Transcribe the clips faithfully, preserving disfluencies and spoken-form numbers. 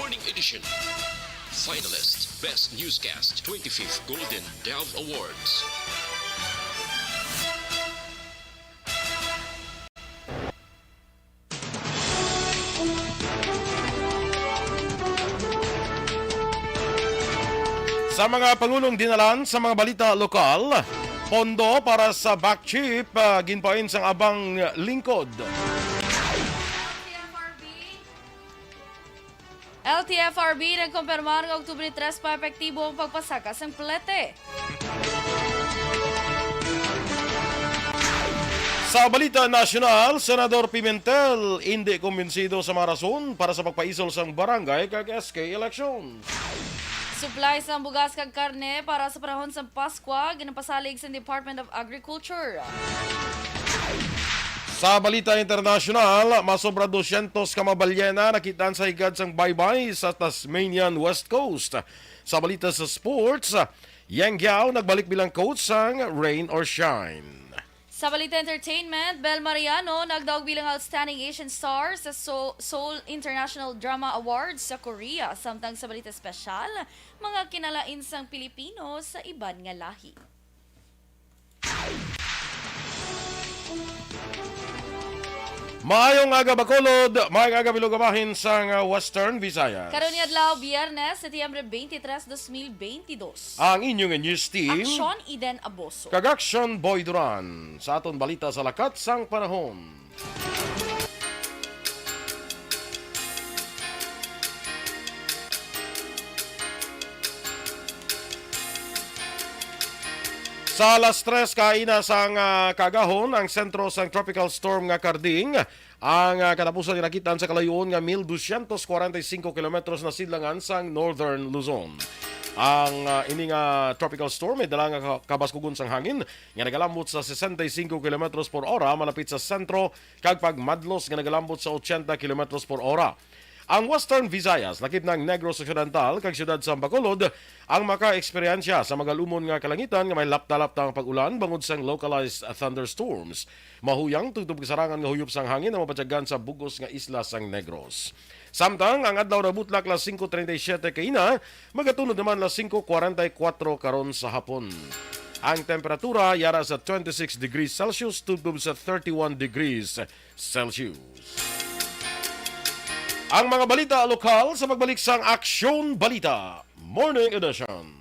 Morning Edition. Finalist, Best Newscast, twenty-fifth Golden Dove Awards. Sa mga pangulong dinalan sa mga balita lokal, pondo para sa back chip, ah, ginpain sang Abang Lingkod. L T F R B nagkumpirmar nga Oktubre tres pa epektibo ang pagpasaka sang plete. Sa balita nasyonal, Senador Pimentel indi kumbinsido sa mga rason para sa pagpaisol sang barangay kag S K election. Supply sang bugas kag karne para sa panahon sang Paskwa ginapasalig sa Department of Agriculture. Sa balita internasyonal, masobra dosyentos ka mga balyena nakitaan sa higad sang baybay sa Tasmanian West Coast. Sa balita sa sports, Yang Yao nagbalik bilang coach sang Rain or Shine. Sa balita entertainment, Bel Mariano nagdaog bilang Outstanding Asian Star sa So- Seoul International Drama Awards sa Korea. Samtang sa balita espesyal, mga kinalain sang Pilipino sa iban nga lahi. Maayong aga, Bacolod. Maayong aga, Bilog Bahin sang, ah, Western Visayas. Karon nga adlaw, Biyernes, Setyembre twenty-three, dos mil twenty-dos. Ang inyong news team. Aksyon, Eden Aboso. Kag Action Boy Duran sa aton balita sa lakat sang panahon. Sa alas tres kaina sang, ah, kaagahon, ang sentro sang Tropical Storm nga Karding ang, ah, katapusan nga nakitaan sa kalayuon nga mil dosyentos kwarenta y cinco kilometros na sidlangan sang Northern Luzon. Ang, ah, ini nga tropical storm may dala nga ka- kabaskugon sang hangin nga nagalambot sa sesenta y cinco kilometros por ora malapit sa sentro kag pagmadlos nga nagalambot sa ochenta kilometros por ora. Ang Western Visayas, lakip na ang Negros Occidental kag siyudad sa Bacolod, ang makaeksperyensya sa magalumon nga kalangitan nga may lapta-lapta nga pag-ulan bangod sang localized thunderstorms. Mahuyang tubtob kasarangan nga huyop sang hangin ang mabatyagan sa bug-os nga isla sang Negros. Samtang ang adlaw nabutlak las singko treinta y siete kaina, magatunod naman las singko kwarenta y kuwatro karon sa hapon. Ang temperatura yara sa twenty-six degrees Celsius tubtob sa thirty-one degrees Celsius. Ang mga balita lokal sa pagbalik sang Aksyon Balita Morning Edition.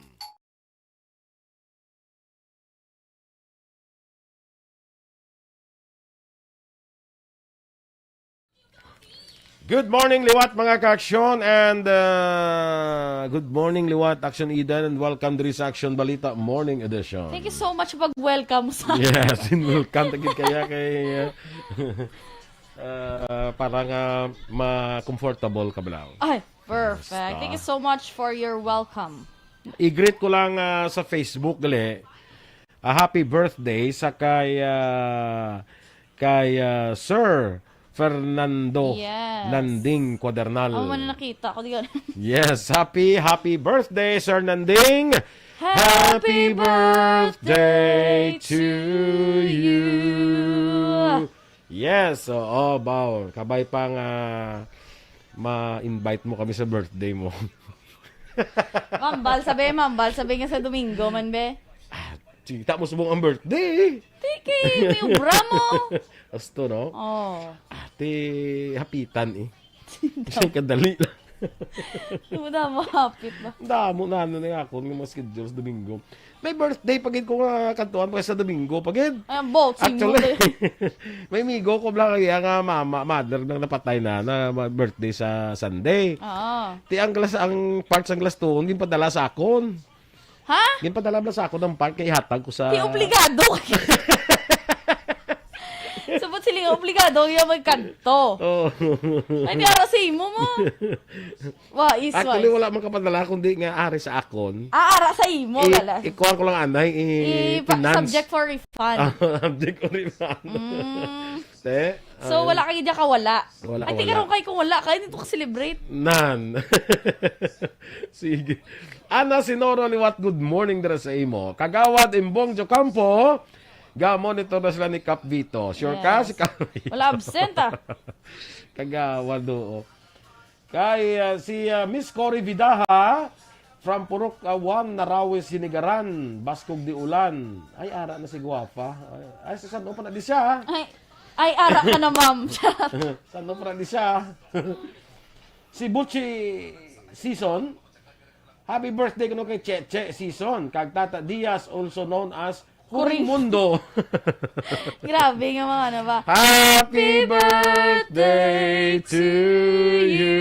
Good morning, liwat, mga ka-aksyon, and, uh, good morning, liwat, Aksyon Eden, and welcome diri sa Aksyon Balita Morning Edition. Thank you so much pag-welcome sa Yes, in welcome tagid kaya kay, uh, uh, para nga ma-comfortable ka bala. Ay, perfect. Basta. Thank you so much for your welcome. I-greet ko lang, ah, sa Facebook gali. Ah, happy birthday sa kay, ah, kay, ah, Sir Fernando Yes. Nanding Cuadernal. Ang man nakita ko diyan. Yes, happy, happy birthday, Sir Nanding. Happy birthday to you. Yes, oo, baw. Kabay pa nga ma-invite mo kami sa birthday mo. Mambal, sabi, mambal, sabi nga sa Domingo man, be. Ah, kita mo subong ang birthday. Tiki, may obra mo. Asto, no? Oh. Ate, hapitan eh. Siyang kadali lang. Wala mo, hapit ba? Damo na ano na nga ako ng mga schedule sa Domingo. May birthday pa gid ko nga kantuan pa sa Domingo pa gid. Ay, ang boxing mo. Actually, may migo ko bla kaya nga mama, mother nang napatay na, na ma- birthday sa Sunday. Oo. Ti ang glass, ang parts sang glass tuon ginpadala sa akon. Ha? Ginpadala bla sa akon ang part kay ihatag ko sa Di obligado. Sabot sila yung obligado yung magkanto. Oh. Ay, di ara sa imo mo. Wa, is Actually, wise. Wala man kapadala kundi nga ari sa akon. Ah, ara sa imo, I- gala. Ikuha ko lang anay, i- I- pa- finance. Subject for refund. Ah, subject for refund. Mm. Te, So, ah, wala ka gid kawala. Wala Ay, kawala. Tika ron kay kung wala ka, hindi to ka-celebrate. Nan. Sige. Ana Sinoro liwat, good morning dira sa imo. Kagawad Imbong Jocampo, ga-monitor na sila ni Kap Vito. Sure ka? Yes. Si Kap Vito. Wala absent, ah. Kagawad, oo. Kay, ah, si, ah, Miss Cory Vidaha from Purok, ah, one, Narawi, Sinigaran, Baskog di Ulan. Ay, ara na si Guapa. Ay, ay, sa san-o pa na di siya, ah? Ay, ay, ara ka na, ma'am. San-o pa na di siya, ah? Si Buchi Season, happy birthday kuno kay Cheche Season, kag Tata Diaz, also known as Kuring Kuring Mundo. Grabe nga mga ano ba? Happy birthday to you,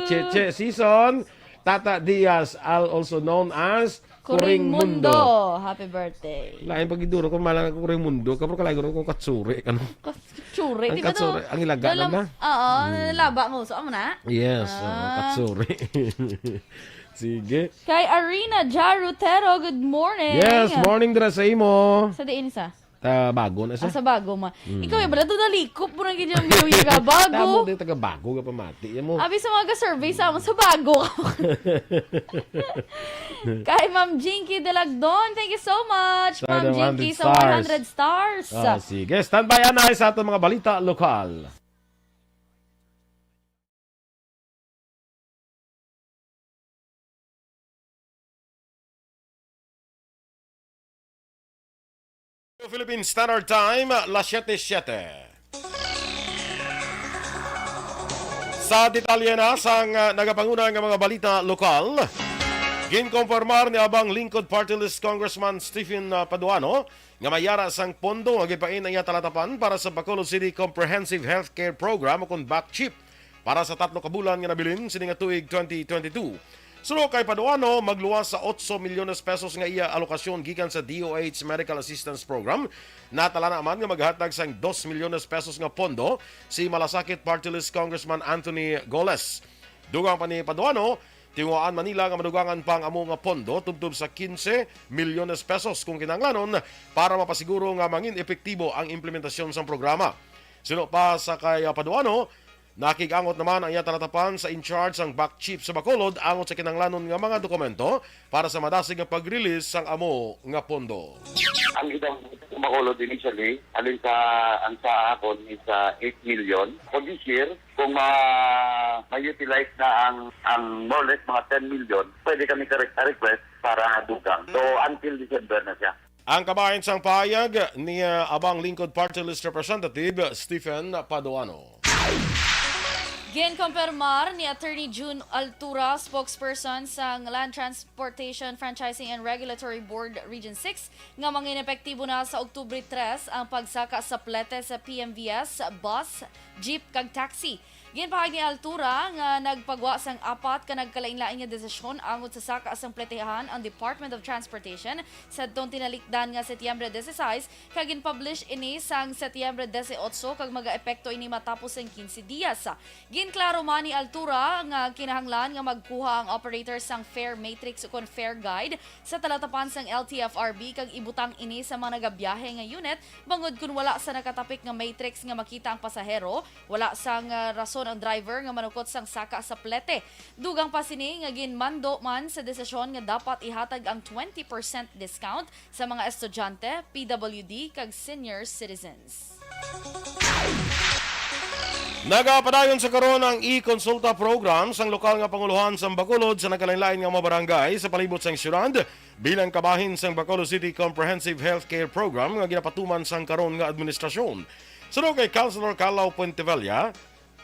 Cheche Season, Tata Diaz, al-, also known as Kuring Kuring Mundo. Mundo. Happy birthday. Lain pag iduro ko, malang ako Kuring Mundo ka, pero kalayo ko katsuri, ano? Katsuri. Ang Di ba to? Katsuri, ang ilaganan Lalam-, na. Oo, Mm. nalaba mo. So, amo na? Yes, oo, Ah. katsuri. Sige. Kay Arina Jarutero, good morning. Yes, morning dira sa imo. Sa diin sa? Ta bago na siya. Ah, sa bago ma. Mm. Ikaw, eh, bala to nalikop mo na gid yung view, yung bago. Tamo din taga bago ka pamati. Yan mo. Abi sa mga survey sa amo, sa bago. Kay Ma'am Jinky Delagdon, thank you so much, Sa Ma'am the Jinky, one hundred sa stars. one hundred stars. Ah, sige. Standby, anay, sa atong mga balita lokal. Philippine Standard Time, las siete siete. Sa detalye na sang, ah, nagapanguna nga mga balita lokal, ginkompormar ni Abang Lingkod Party List Congressman Stephen, ah, Paduano nga mayara sang pondo nga gipain ang iya talatapan para sa Bacolod City Comprehensive Healthcare Program, o kon BACCHIP, para sa tatlo ka bulan nga nabilin sini nga tuig twenty twenty-two. Suno kay Paduano, magluwas sa otso milyones pesos nga iya alokasyon gikan sa D O H Medical Assistance Program. Natalana man nga maghatag sang dos milyones pesos nga pondo si Malasakit Party List Congressman Anthony Goles. Dugang pa ni Paduano, tinguhaan man nila nga madugangan pa ang amo nga pondo tubtob sa quince milyones pesos kung kinahanglanon para mapasiguro nga mangin epektibo ang implementasyon sang programa. Suno pa sa kay, ah, Paduano, nakig-angot naman ang iya talatapan sa in-charge sang BACCHIP sa Bacolod angot sa kinahanglanon nga mga dokumento para sa madasig nga pag-release sang amo nga pondo. Ang ilang Bacolod initially, alin sa, ang sa akon is, ah, eight million. For this year, kung ma-, ma-utilize na ang, ang more or less mga ten million, pwede kami ka-re-, ka-request para dugang. So, until December na siya. Ang kabahin sang pahayag ni, ah, Abang Lingkod Party List Representative Stephen Paduano. Ginkompirmar ni Attorney June Altura, spokesperson sang Land Transportation, Franchising and Regulatory Board Region six, nga mangin epektibo na sa Oktubre tres ang pagsaka sa plete sa P M V S, bus, jeep, kag taxi. Ginpahayag ni Altura nga nagpagwa sang apat ka nagkalainlain nga desisyon angot sa saka sang pletehan ang Department of Transportation sadtong tinalikdan nga Setyembre dieciséis, kag ginpublish ini sang Setyembre dieciocho, kag magaepekto ini matapos sang quince dias. Ginklaro man ni Altura nga kinahanglan nga magkuha ang operator sang fare matrix ukon fare guide sa talatapan sang L T F R B kag ibutang ini sa mga nagabiyahe nga unit, bangod kon wala sa nakatapik nga matrix nga makita ang pasahero, wala sang, ah, rason ang driver nga manukot sang saka sa plete. Dugang pa sini nga ginmando man sa desisyon nga dapat ihatag ang twenty percent discount sa mga estudyante, P W D, kag senior citizens. Nagapadayon sa karon ang e-consulta program sang lokal nga pangulohan sang Bacolod sa nagkalainlain nga mga barangay sa palibot sang syudad bilang kabahin sang Bacolod City Comprehensive Healthcare Program nga ginapatuman sang karon nga administrasyon. Suno kay Councilor Carlo Puentevella,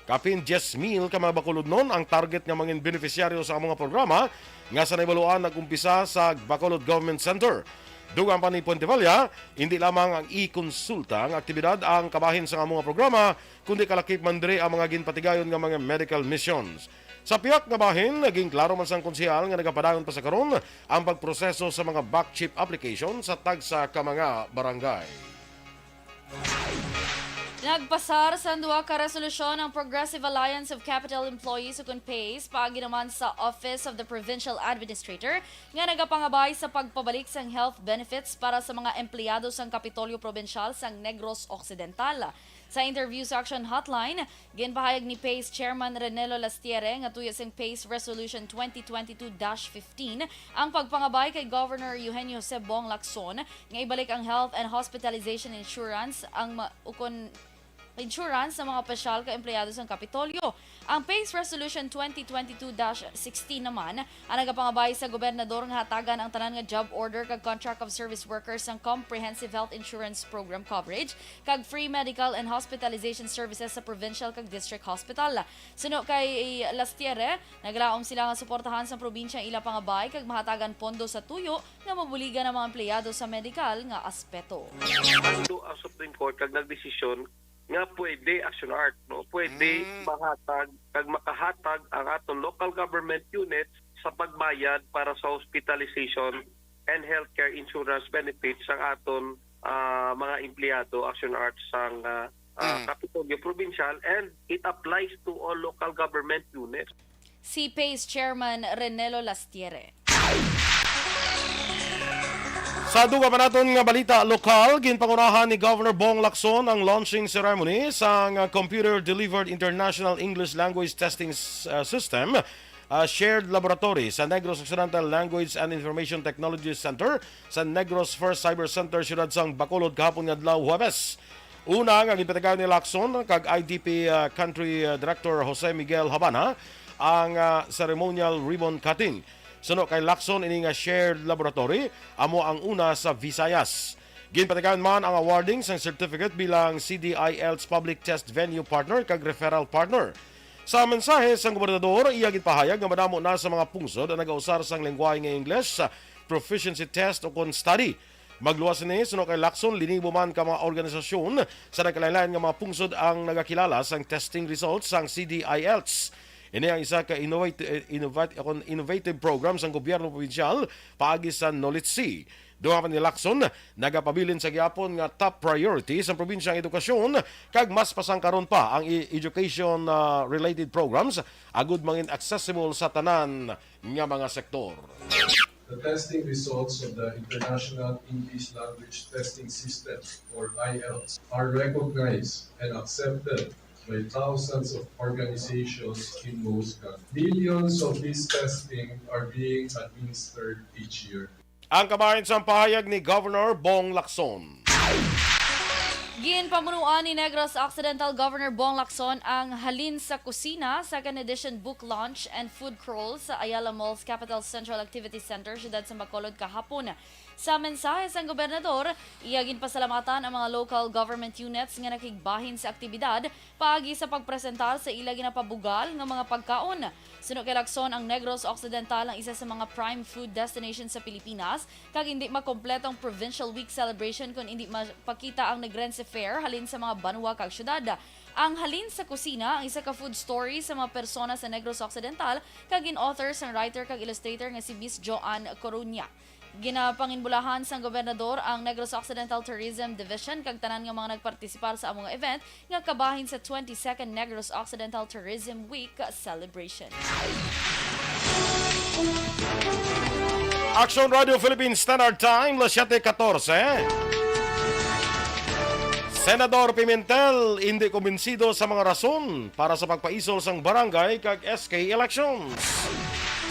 kapin diyes mil ka mga Bacolodnon ang target nga mangin benepisyaryo sa amo nga programa nga sa nahibaluan nag-umpisa sa Bacolod Government Center. Dugang pa ni Puentevella, hindi lamang ang e-consulta nga aktibidad ang kabahin sa amo nga programa, kundi kalakip man diri ang mga ginpatigayon nga mga medical missions. Sa pihak nga bahin, naging klaro man sang konsehal nga nagapadayon pa sa karon ang pagproseso sa mga back chip application sa tagsa ka mga barangay. Nagpasar sang duha ka resolusyon ang Progressive Alliance of Capitol Employees, ukon pace, paagi naman sa Office of the Provincial Administrator, nga nagapangabay sa pagpabalik sang health benefits para sa mga empleyado sang Kapitolyo Probinsyal sang Negros Occidental. Sa interview sa Action Hotline, ginpahayag ni pace Chairman Renelo Lastiere nga tuyo sang pace Resolution twenty twenty-two dash fifteen ang pagpangabay kay Governor Eugenio Jose Bong Lacson nga ibalik ang health and hospitalization insurance ang ma-, ukon insurance sa mga opisyal kag empleyado sang Kapitolyo. Ang PACE Resolution twenty twenty-two dash sixteen naman ang nagapangabay sa gobernador nga hatagan ang tanan nga job order kag contract of service workers sang comprehensive health insurance program coverage kag free medical and hospitalization services sa provincial kag district hospital. Suno kay Lastiere, naglaom sila nga suportahan sang probinsya ang ila pangabay kag mahatagan pondo sa tuyo nga mabuligan ang mga empleyado sa medikal nga aspeto. Ando ang Supreme Court kag nagdesisyon nga pwede, Action Art, no? Pwede Mm. mahatag kag makahatag ang aton local government units sa pagbayad para sa hospitalization and healthcare insurance benefits sang aton, ah, mga empleyado, Action Art, sang, ah, ah, Mm. Kapitolyo Provincial, and it applies to all local government units. Si PACE Chairman Renelo Lastiere. Sa dugang pa naton nga balita lokal, ginpangunahan ni Governor Bong Lacson ang launching ceremony sang, uh, Computer Delivered International English Language Testing S-, uh, System, uh, Shared Laboratory sa Negros Occidental Language and Information Technology Center sa Negros First Cyber Center, siyudad sang Bacolod, kahapon nga adlaw, Huwebes. Una nga ginpatigayon ni Lacson kag I D P, uh, Country, uh, Director Jose Miguel Habana ang, uh, ceremonial ribbon cutting. Suno kay Lacson, ini nga shared laboratory amo ang una sa Visayas. Ginpatigayon man ang awarding sang certificate bilang C D I L's Public Test Venue Partner kag Referral Partner. Sa mensahe sang gobernador, iya ginpahayag nga madamo na sa mga pungsod ang nagausar sang lengguwahe nga Ingles, proficiency test ukon study. Magluwas sini, suno kay Lacson, linibo man ka mga organisasyon sa nagkalain-lain nga mga pungsod ang nagakilala sang testing results sang C D I L's. Ini ang isa ka innovate-, eh, innovate-, akon-, innovative program sang gobyerno probinsyal paagi sa Knowledge Sea. Dugang pa ni Lacson, nagapabilin sa gihapon nga top priority sa probinsya ang edukasyon kag mas pasangkaron pa ang e-, education, ah, related programs agud mangin accessible sa tanan nga mga sektor. The testing results of the International English Language Testing System, or I E L T S, are recognized and accepted by thousands of organizations in most countries. Millions of these testing are being administered each year. Ang kabahin sang pahayag ni Governor Bong Lacson. Ginpamunuan ni Negros Occidental Governor Bong Lacson ang Halin sa Kusina Second Edition Book Launch and Food Crawl sa Ayala Mall's Capital Central Activity Center, siyudad sa Bacolod, kahapon. Sa mensahe sang gobernador, iya ginpasalamatan ang mga local government units nga nakigbahin sa aktibidad paagi sa pagpresentar sa ila ginapabugal nga mga pagkaon. Suno kay Lacson, ang Negros Occidental ang isa sa mga prime food destination sa Pilipinas, kag indi makompleto ang Provincial Week celebration kon indi mapakita ang Negrense Fare halin sa mga banwa kag syudad. Ang Halin sa Kusina ang isa ka food story sa mga persona sa Negros Occidental kag gin-author sang writer kag illustrator nga si Miss Joanne Coruña. Ginapanginbulahan sang gobernador ang Negros Occidental Tourism Division kag tanan nga mga nagpartisipar sa amo nga event nga kabahin sa twenty-second Negros Occidental Tourism Week celebration. Action Radio Philippines Standard Time, las siyete katorse. Senador Pimentel indi kumbinsido sa mga rason para sa pagpaisol sang barangay kag S K elections.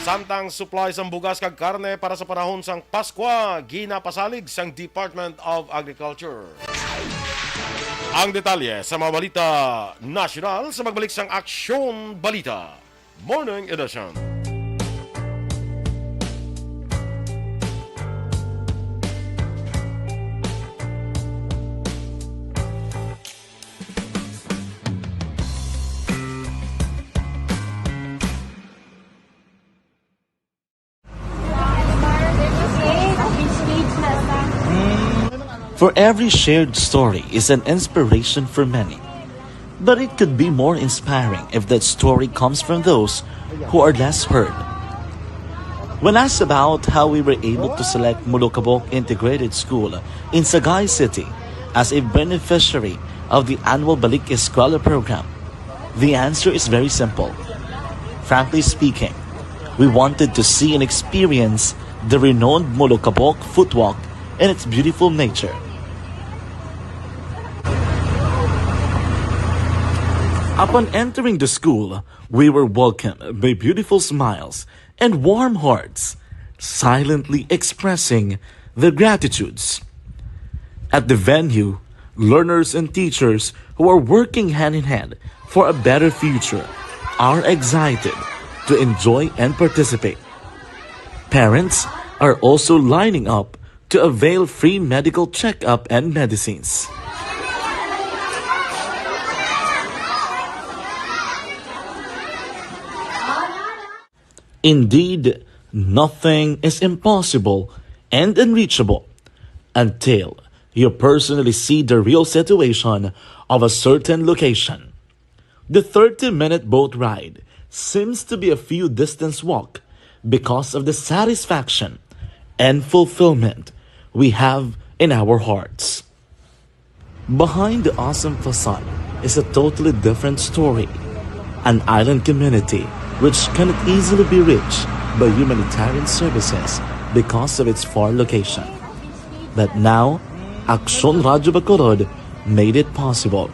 Samtang supply sang bugas kag karne para sa panahon sang Paskwa ginapasalig sang Department of Agriculture. Ang detalye sa mga balita nasyonal sa pagbalik sang Aksyon Balita Morning Edition. For every shared story is an inspiration for many. But it could be more inspiring if that story comes from those who are less heard. When asked about how we were able to select Molokabok Integrated School in Sagay City as a beneficiary of the annual Balik Eskwela program, the answer is very simple. Frankly speaking, we wanted to see and experience the renowned Molokabok footwalk and its beautiful nature. Upon entering the school, we were welcomed by beautiful smiles and warm hearts, silently expressing their gratitudes. At the venue, Learners and teachers who are working hand in hand for a better future are excited to enjoy and participate. Parents are also lining up to avail free medical checkup and medicines. Indeed, nothing is impossible and unreachable until you personally see the real situation of a certain location. The thirty-minute boat ride seems to be a few distance walk because of the satisfaction and fulfillment we have in our hearts. Behind the awesome facade is a totally different story. An island community which cannot easily be reached by humanitarian services because of its far location. But now, Aksyon Radyo Bacolod made it possible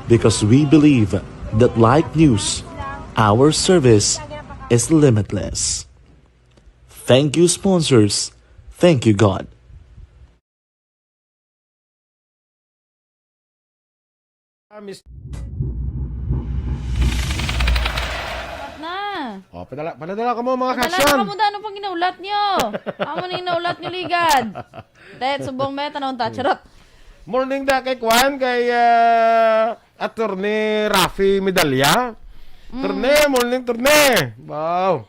because we believe that like news, our service is limitless. Thank you, sponsors. Thank you, God. Ah, Miss What na? Oh, padala, padala ko mo mga Padala kaksyon. na ka mo, ano pang ginaulat nyo? Amo na ginaulat nyo, ligad. Dahil subong may tanong ta, charot. Morning da kay Kwan, kay ah, Attorney Rafi Medalla. Mm. Attorney, morning, Attorney. Wow.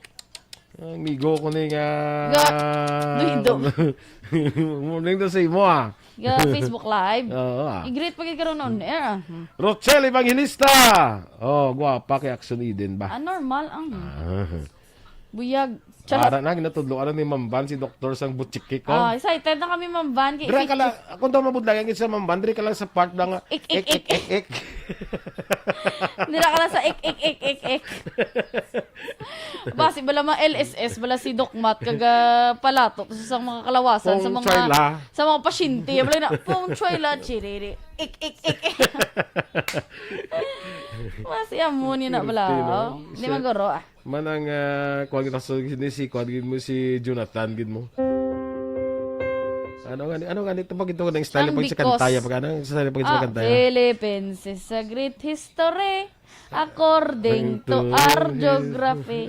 Amigo ko ni nga Ga-, duido. Morning to sa imo, ah. Ga Facebook Live. Oo, ah. I-greet pa gid karon on air, ah. Hmm. Rochelle Evangelista. Oh, guwapa kay Action Eden ba? Ah, normal ang Ah. Buyag. Charot. Ara na, ginatudlo, ara ni Mamban, si Doktor sang Butchikik, oh. Ah, excited na kami, Mamban. Kay Dira ka lang, kung daw mabudlayan gid sa Mamban, diri ka lang sa part na nga, Ik, ik, ik, ik, ik, ik. ik. Dira ka lang sa ik, ik, ik, ik, ik. Basi bala ma L S S, bala si Dokmat, kaga palato, sa mga kalawasan, sa Feng mga, shui la. sa mga pasyente. Bala na, feng shui la, chiriri. Ik, ik, ik, ik. Mas amo ni na bala, Pilipino. oh. Di Siya, maguro, ah. man ang, ah, kuwan kita sa ni si kuwan gid mo, si Jonathan gid mo. Ano nga ni, ano nga ni, ito pag ito ng style Ang pag sa bikos. kantaya, pag ano, sa style pag sa Ah, kantaya. Philippines is a great history according to According to our geography.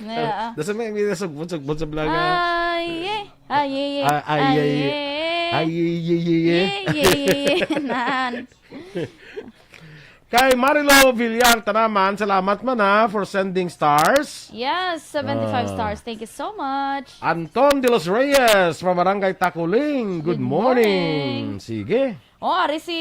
Yeah. Nasa may, may nasugbot-sugbot sa vlog nga. Ay, eh. Ay, eh, eh. Ah, ay, Ay, ay, eh. eh. Ay, eh, eh, eh, eh. Yeah, yeah, yeah, yeah. Nan. Kay Marilo Villar Tanaman, salamat man ha for sending stars. Yes, seventy-five Ah. stars. Thank you so much. Anton de los Reyes from Barangay Taculing. Good Good morning. morning. Sige. Oh, ari si,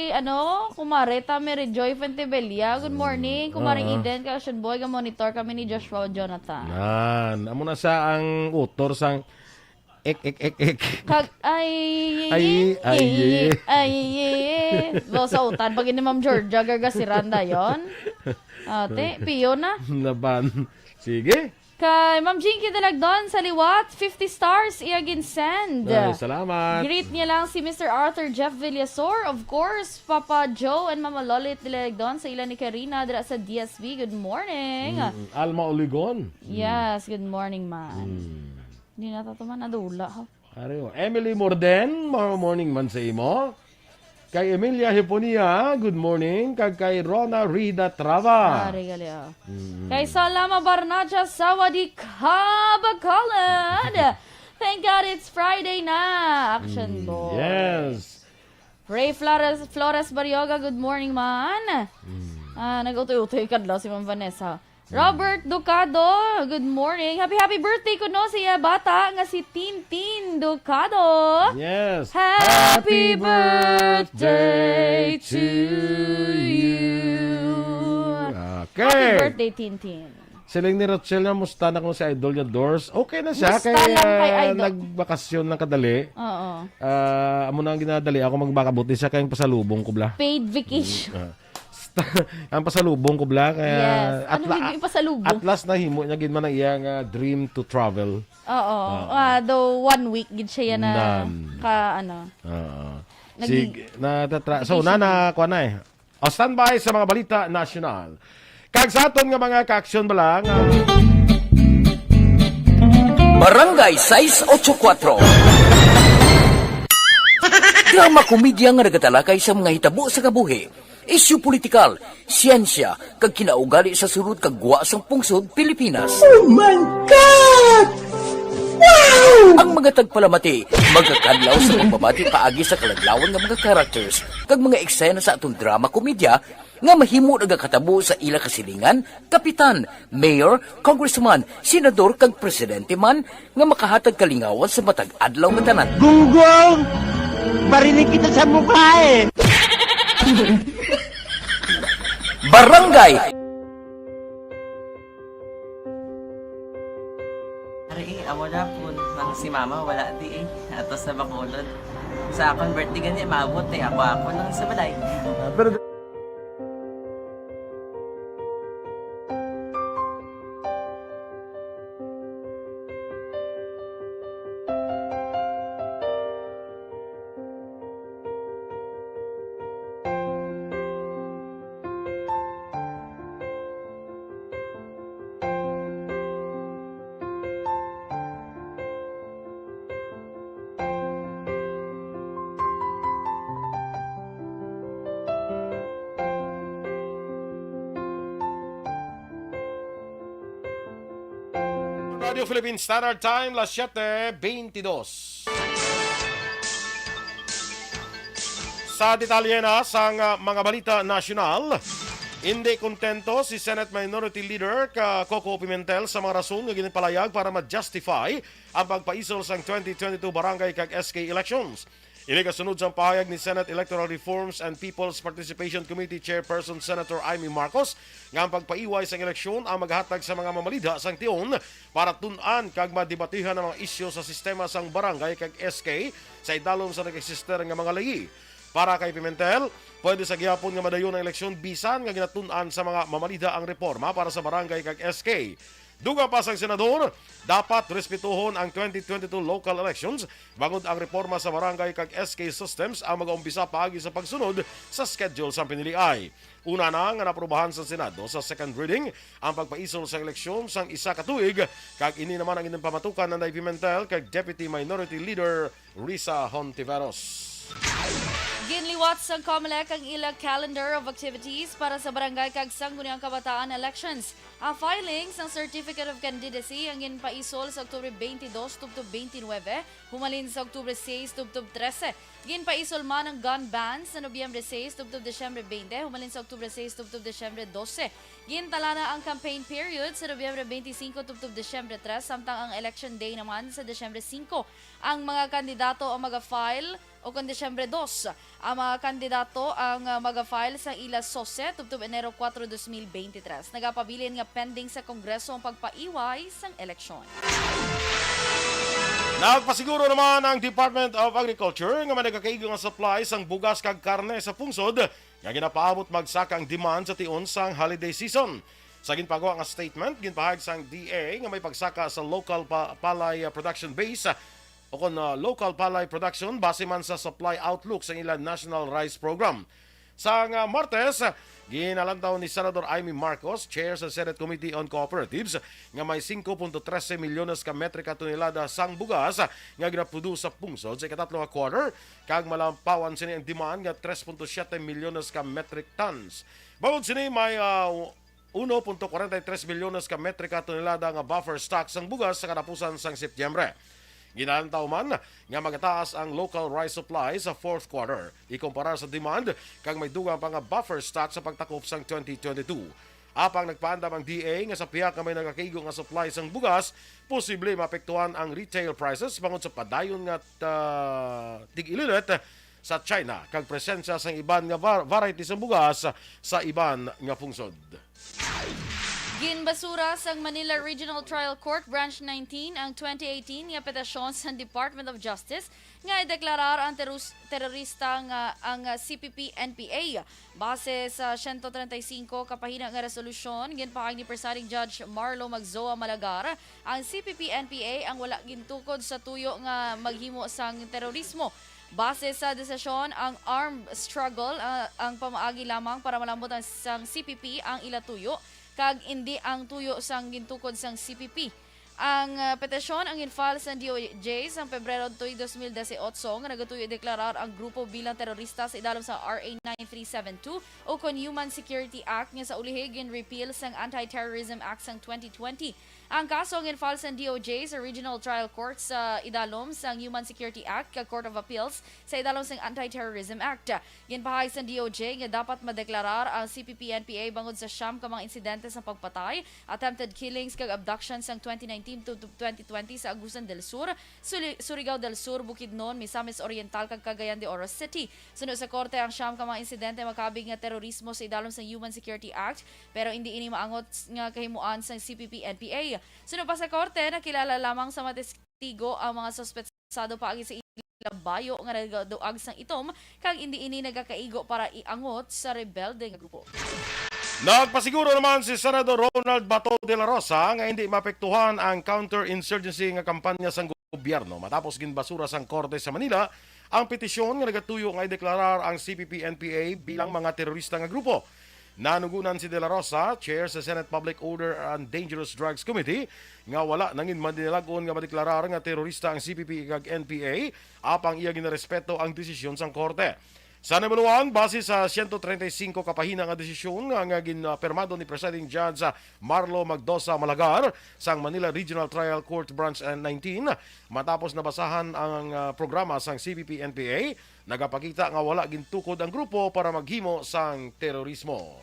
ano, Kumare ta Mary Joy Fuentebella. Good morning, Kumare Ah. Eden. Kay Ocean Boy, ga-monitor kami ni Joshua Jonathan. Nan, amo na sa ang author sang ek, ek, ek, ek. Kag, ay, Ay, ay, ay, ay, ay, ay. Bo, sa utan, pag ni Ma'am Georgia, gargasiran dayon. Ate, piyo na. Laban. Sige. Kay Ma'am Jinky Dalagdon sa liwat, fifty stars iya ginsend. Ay, salamat. Greet niya lang si Mister Arthur Jeff Villasor, of course, Papa Joe and Mama Lolit Dalagdon sa ila ni Karina dira sa D S B. Good morning. Mm, Alma Oligon. Mm. Yes, good morning, man. Mm. Hindi na ta to man nadula, ha? Ari, oh. Emily Morden, mo-, morning man sa imo. Kay Emilia Hiponia, good morning. Kag kay Rona Rida Trava. Ari, gali, oh. Mm. Kay Salama Barnacha, sawadee ka, Bacolod. Thank God it's Friday na. Action Mm, boy. yes. Ray Flores, Flores Barrioga, good morning, man. Mm. Ah, nag-utoy-utoy kadlaw si Ma'am Vanessa. Robert Ducado, good morning. Happy, happy birthday kuno sa iya bata nga si Tintin Ducado. Yes. Happy Happy birthday birthday to to you. Okay. Happy birthday, Tintin. Siling ni Rochelle na musta na kung si Idol niya, Dors. Okay na siya. Musta kay, lang kay ah, Idol? Nagbakasyon lang kadali. Oo. Ah, amo na ang ginadali. Ako magbakabuti siya kay ang pasalubong ko bla. Paid vacation. Mm, ah. Sta-, ang pasalubong ko bla, kaya Yes. Ano atla-, gid yung pasalubong? Atlas na himo niya gid man ang iya nga dream to travel. Oo. Oo. Ah, do one week gid siya yan na Nan. ka, ano. Oo. Nag- Sig-, natatra-, so, Vacation. na, na, kuha na eh. O, standby sa mga balita nasyonal. Kag sa aton nga mga kaaksyon bala nga Barangay sais ocho cuatro. Drama komedya nga nagatalakay sa mga hitabo sa kabuhi, isyu politikal, siyensya, kag kinaugali sa sulod kag gwa sang pungsod Pilipinas. Oh my God! Wow! Ang mga tagpalamati magakadlaw sa pagbabati paagi sa kaladlawan nga mga characters kag mga eksena sa atong drama komedya nga mahimo nagakatabo sa ila kasilingan, kapitan, mayor, congressman, senador, kag presidente man nga makahatag kalingawan sa matag adlaw nga tanan. Gunggong! Barinig kita sa mukha eh! Barangay! Ari, amo na po. Nang si mama, wala di eh. Ato sa Bacolod. Sa akon birthday gani, maabot eh. Ako, ako lang sa balay. Ah, pero Radio Philippine Standard Time, las siete veintidós. Sa detalye na sang, ah, mga balita nasyonal, hindi kontento si Senate Minority Leader ka Coco Pimentel sa mga rason nga ginpalayag para ma-justify ang pagpaisol sang twenty twenty-two barangay kag S K elections. Ini kasunod sang pahayag ni Senate Electoral Reforms and People's Participation Committee Chairperson Senator Imee Marcos nga ang pagpaiway sang eleksyon ang maghatag sa mga mamalidha sang tion para tun-an kag madebatihan ang mga isyu sa sistema sang barangay kag S K sa idalom sa nag-eksister nga mga layi. Para kay Pimentel, pwede sa gihapon nga madayon ang eleksyon bisan nga ginatun-an sa mga mamalidha ang reforma para sa barangay kag S K. Dugang pa sang senador, dapat respetuhon ang twenty twenty-two local elections, bangod ang reforma sa barangay kag S K systems ang mag-aumpisa paagi sa pagsunod sa schedule sang piniliay. Una na nga naaprubahan sa Senado sa second reading ang pagpaisol sa eleksyon sang isa ka tuig, kag ini naman ang ginpamatukan ni Pimentel kag Deputy Minority Leader Risa Hontiveros. Ginliwat sang Comelec ang ila calendar of activities para sa barangay kag sangguniang kabataan elections. Ang filing sang Certificate of Candidacy ang ginpaisol sa Oktubre twenty-two tubtob twenty-nine, humalin sa Oktubre sais tubtob trese. Ginpaisol man ang gun ban sa Nobyembre sais tubtob Disyembre twenty, humalin sa Oktubre sais tubtob Disyembre dose. Gintala na ang campaign period sa Nobyembre twenty-five tubtob Disyembre tres, samtang ang election day naman sa Disyembre singko. Ang mga kandidato ang maga-file, o kon Disyembre dos, ang mga kandidato ang, ah, maga-file sa ila sose tubtob Enero kuwatro, dos mil beintitrés. Nagapabilin nga pending sa Kongreso ang pagpaiway sang eleksyon. Nagpasiguro naman ang Department of Agriculture nga may nagakaigo nga supply sang bugas kag karne sa pungsod nga ginapaabot magsaka ang demand sa tion sang holiday season. Sa ginpagawa nga statement, ginpahayag sang D A nga may pagsaka sa local pa-, palay, ah, production base, ah, o kon, ah, local palay production base man sa supply outlook sa ila National Rice Program. Sang, ah, Martes, ah, ginalantaw ni Senador Imee Marcos, chair sa Senate Committee on Cooperatives, nga may singko punto trese milyones ka metrika tonelada sang bugas, ah, nga ginaproduce sa pungsod sa ikatatlo nga quarter, kag malampawan sini ang demand nga tres punto siyete milyones ka metric tons. Bangod sini, may, ah, uno punto kwarenta y tres milyones ka metrika tonelada nga buffer stock sang bugas sa katapusan sang Setyembre. Ginalantaw man nga magataas ang local rice supply sa fourth quarter ikumpara sa demand, kag may dugang pa nga buffer stock sa pagtakop sang twenty twenty-two. Apang nagpaandam ang D A nga sa pihak nga may nagakaigo nga supply sang bugas, posible maapektuhan ang retail prices bangod sa padayon nga, ah, tig-ililit sa China kag presensya sang iban nga var-, variety sang bugas sa iban nga pungsod. Ginbasura sang Manila Regional Trial Court Branch nineteen ang twenty eighteen nga petisyon sang Department of Justice nga ideklarar ang terus-, terorista nga ang C P P N P A. Base sa siyento treinta y cinco ka pahina nga resolusyon, ginpahayag ni Presiding Judge Marlo Magzoa Malagar, ang C P P N P A ang wala gintukod sa tuyo nga maghimo sang terorismo. Base sa desisyon, ang armed struggle, ah, ang pamaagi lamang para malambot ang sang C P P ang ila tuyo, kag indi ang tuyo sang gintukod sang C P P. Ang, ah, petisyon ang gin-file sa D O J sa Pebrero tuig dos mil disiotso nga nagatuyo deklarar ang grupo bilang terorista sa idalom sa R A nine three seven two o kon Human Security Act nga sa ulihi gin-repeal sang Anti-Terrorism Act sang twenty twenty. Ang kaso ang gin-file sa D O J sa Regional Trial Court sa idalom sang Human Security Act kag Court of Appeals sa idalom sang Anti-Terrorism Act. Ginpahayag sang D O J nga dapat madeklarar ang C P P N P A bangod sa siyam ka mga insidente sa pagpatay, attempted killings kag abduction sang twenty nineteen to twenty twenty sa Agusan del Sur, Suli-, Surigao del Sur, Bukidnon, Misamis Oriental kag Cagayan de Oro City. Suno sa korte, ang siyam ka mga insidente makabig nga terorismo sa idalom sa Human Security Act, pero indi ini maangot nga kahimuan sang C P P N P A. Suno pa sa korte, nakilala lamang sa mga testigo ang mga suspetsado paagi sa ilang bayo nga nagaduag sang itom, kag indi ini nagakaigo para iangot sa rebelde nga grupo. Nagpasiguro naman si Senador Ronald Bato de la Rosa nga hindi maapektuhan ang counter-insurgency nga kampanya sang gobyerno matapos ginbasura sang korte sa Manila ang petisyon nga nagatuyo nga ideklarar ang C P P N P A bilang mga terorista nga grupo. Nanugunan si De La Rosa, chair sa Senate Public Order and Dangerous Drugs Committee, nga wala nangin madinalag-on nga madeklarar nga terorista ang C P P kag N P A, apang iya ginarespeto ang desisyon sang korte. Sa nabaluan, base sa siyento treinta y cinco ka pahina nga desisyon nga, nga ginpirmado ni Presiding Judge Marlo Magdosa Malagar sang Manila Regional Trial Court Branch nineteen, matapos nabasahan ang, ah, programa sang C P P N P A, nagapakita nga wala gintukod ang grupo para maghimo sang terorismo.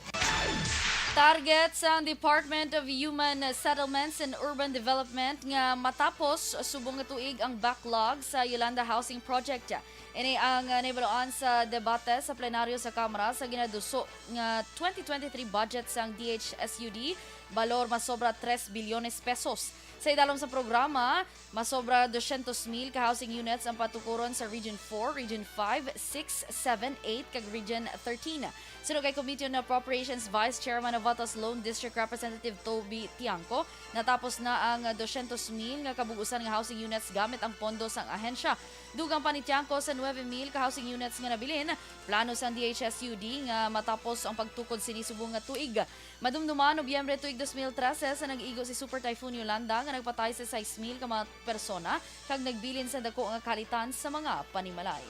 Target sang Department of Human Settlements and Urban Development nga matapos subong nga tuig ang backlog sa Yolanda Housing Project. Ini ang, uh, nahibaluan sa debate sa plenaryo sa Kamara sa ginaduso nga twenty twenty-three budget sang D H S U D, balor masobra tres bilyones pesos. Sa idalom sa programa, masobra dosyentos mil ka housing units ang patukuron sa Region four, Region five, six, seven, eight, kag Region thirteen. Suno kay Committee on Appropriations Vice Chairman Novata's Lone District Representative Toby Tiangco, natapos na ang dosyentos mil nga kabug-usan nga housing units gamit ang pondo sang ahensya. Dugang pa ni Tiangco sa nuebe mil ka housing units nga nabilin, plano sang D H S U D nga matapos ang pagtukod sini subong nga tuig. Madumduman, Nobyembre tuig dos mil trese, sa nag-igo si Super Typhoon Yolanda nga nagpatay sa sais mil ka mga persona kag nagbilin sa dako nga kalitan sa mga panimalay.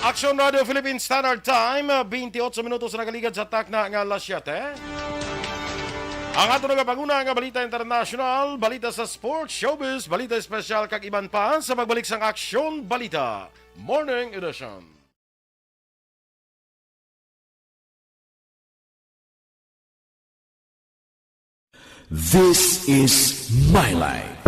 Action Radio Philippine Standard Time, twenty-eight minutos na nakaligad sa takna nga alas siyete. Ang ato nagapanguna nga balita international, balita sa sports, showbiz, balita espesyal, kag iban pa sa pagbalik sang Aksyon Balita Morning Edition. This is my life.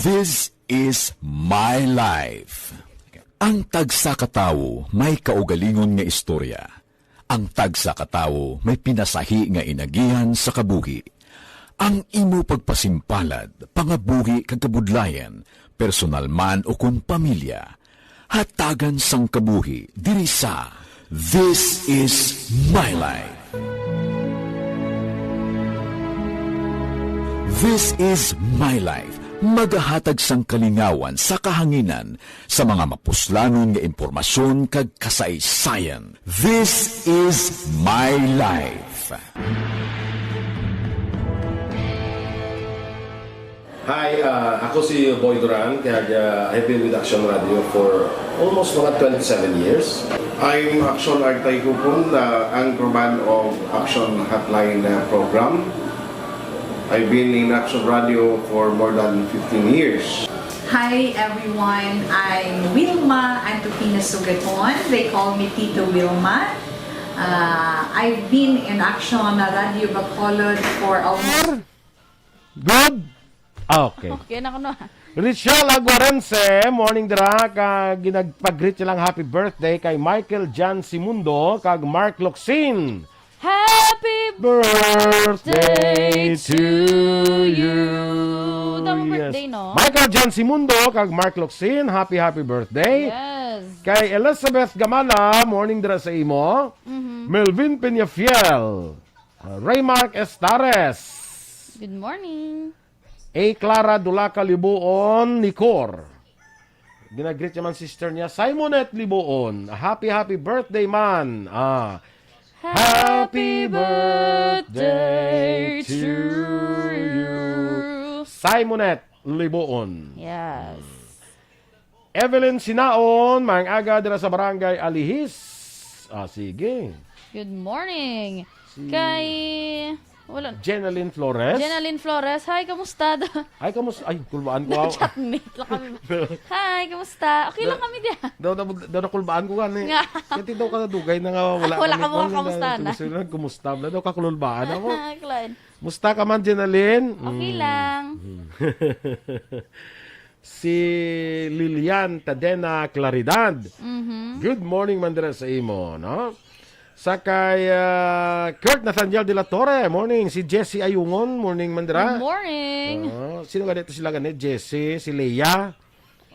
This is my life. Ang tagsa ka tawo may kaugalingon nga istorya. Ang tagsa ka tawo may pinasahi nga inagihan sa kabuhi. Ang imo pagpasimpalad, pangabuhi kag kabudlayan, personal man ukon pamilya, hatagan sang kabuhi diri sa This Is My Life. This Is My Life, magahatag sang kalingawan sa kahanginan sa mga mapuslanon nga impormasyon kag kasaysayan. This Is My Life. Hi, uh, ako si Boy Duran, kag, uh, I've been with Action Radio for almost mga twenty-seven years. I'm Action Artay Kupon, the anchorman of Action Hotline, uh, program. I've been in Action Radio for more than fifteen years. Hi everyone, I'm Wilma Antupina Sugaton. They call me Tito Wilma. Uh, I've been in Action Radio Bacolod for almost... Good. Ah, okay. Okay na kuno. Richelle Aguarense, morning dira, ka ginagpag-greet silang happy birthday kay Michael John Simundo kag Mark Locsin. Happy birthday to you. Damo birthday, no? Michael John Simundo kag Mark Locsin, happy, happy birthday. Yes. Kay Elizabeth Gamala, morning dira sa imo. Mhm. Melvin Peñafiel, uh, Raymark Estares. Good morning. A Clara, dula ka libuon ni Cor. Ginagreet niya man sister niya, Simonet Libuon. Happy, happy birthday, man. Ah. Happy birthday to you. Simonet Libuon. Yes. Evelyn Sinaon, maayong aga dira sa Barangay Alihis. Ah, sige. Good morning. Si Kay, wala. Jenaline Flores. Jenaline Flores, hi, kamusta? Ay, kamus-, ay, kulbaan ko. Chatmate lang kami. Hi, kamusta? Okay lang kami diyan. Daw, daw, daw nakulbaan ko gani. Nga. Kati daw ka dugay na nga wala Wala kami ka mo kuwan, kamusta na? Gusto nila kumusta, bla, daw kakulbaan ako. Klein. Musta ka man, Jenaline? Okay Mm. lang. Si Lilian Tadena Claridad. Mhm. Good morning, man dira sa imo, no? Sa kay, ah, Kurt Nathaniel de la Torre, morning. Si Jesse Ayungon, morning, man dira. Good morning. Ah, sino gani to sila gani? Jesse, si Leah.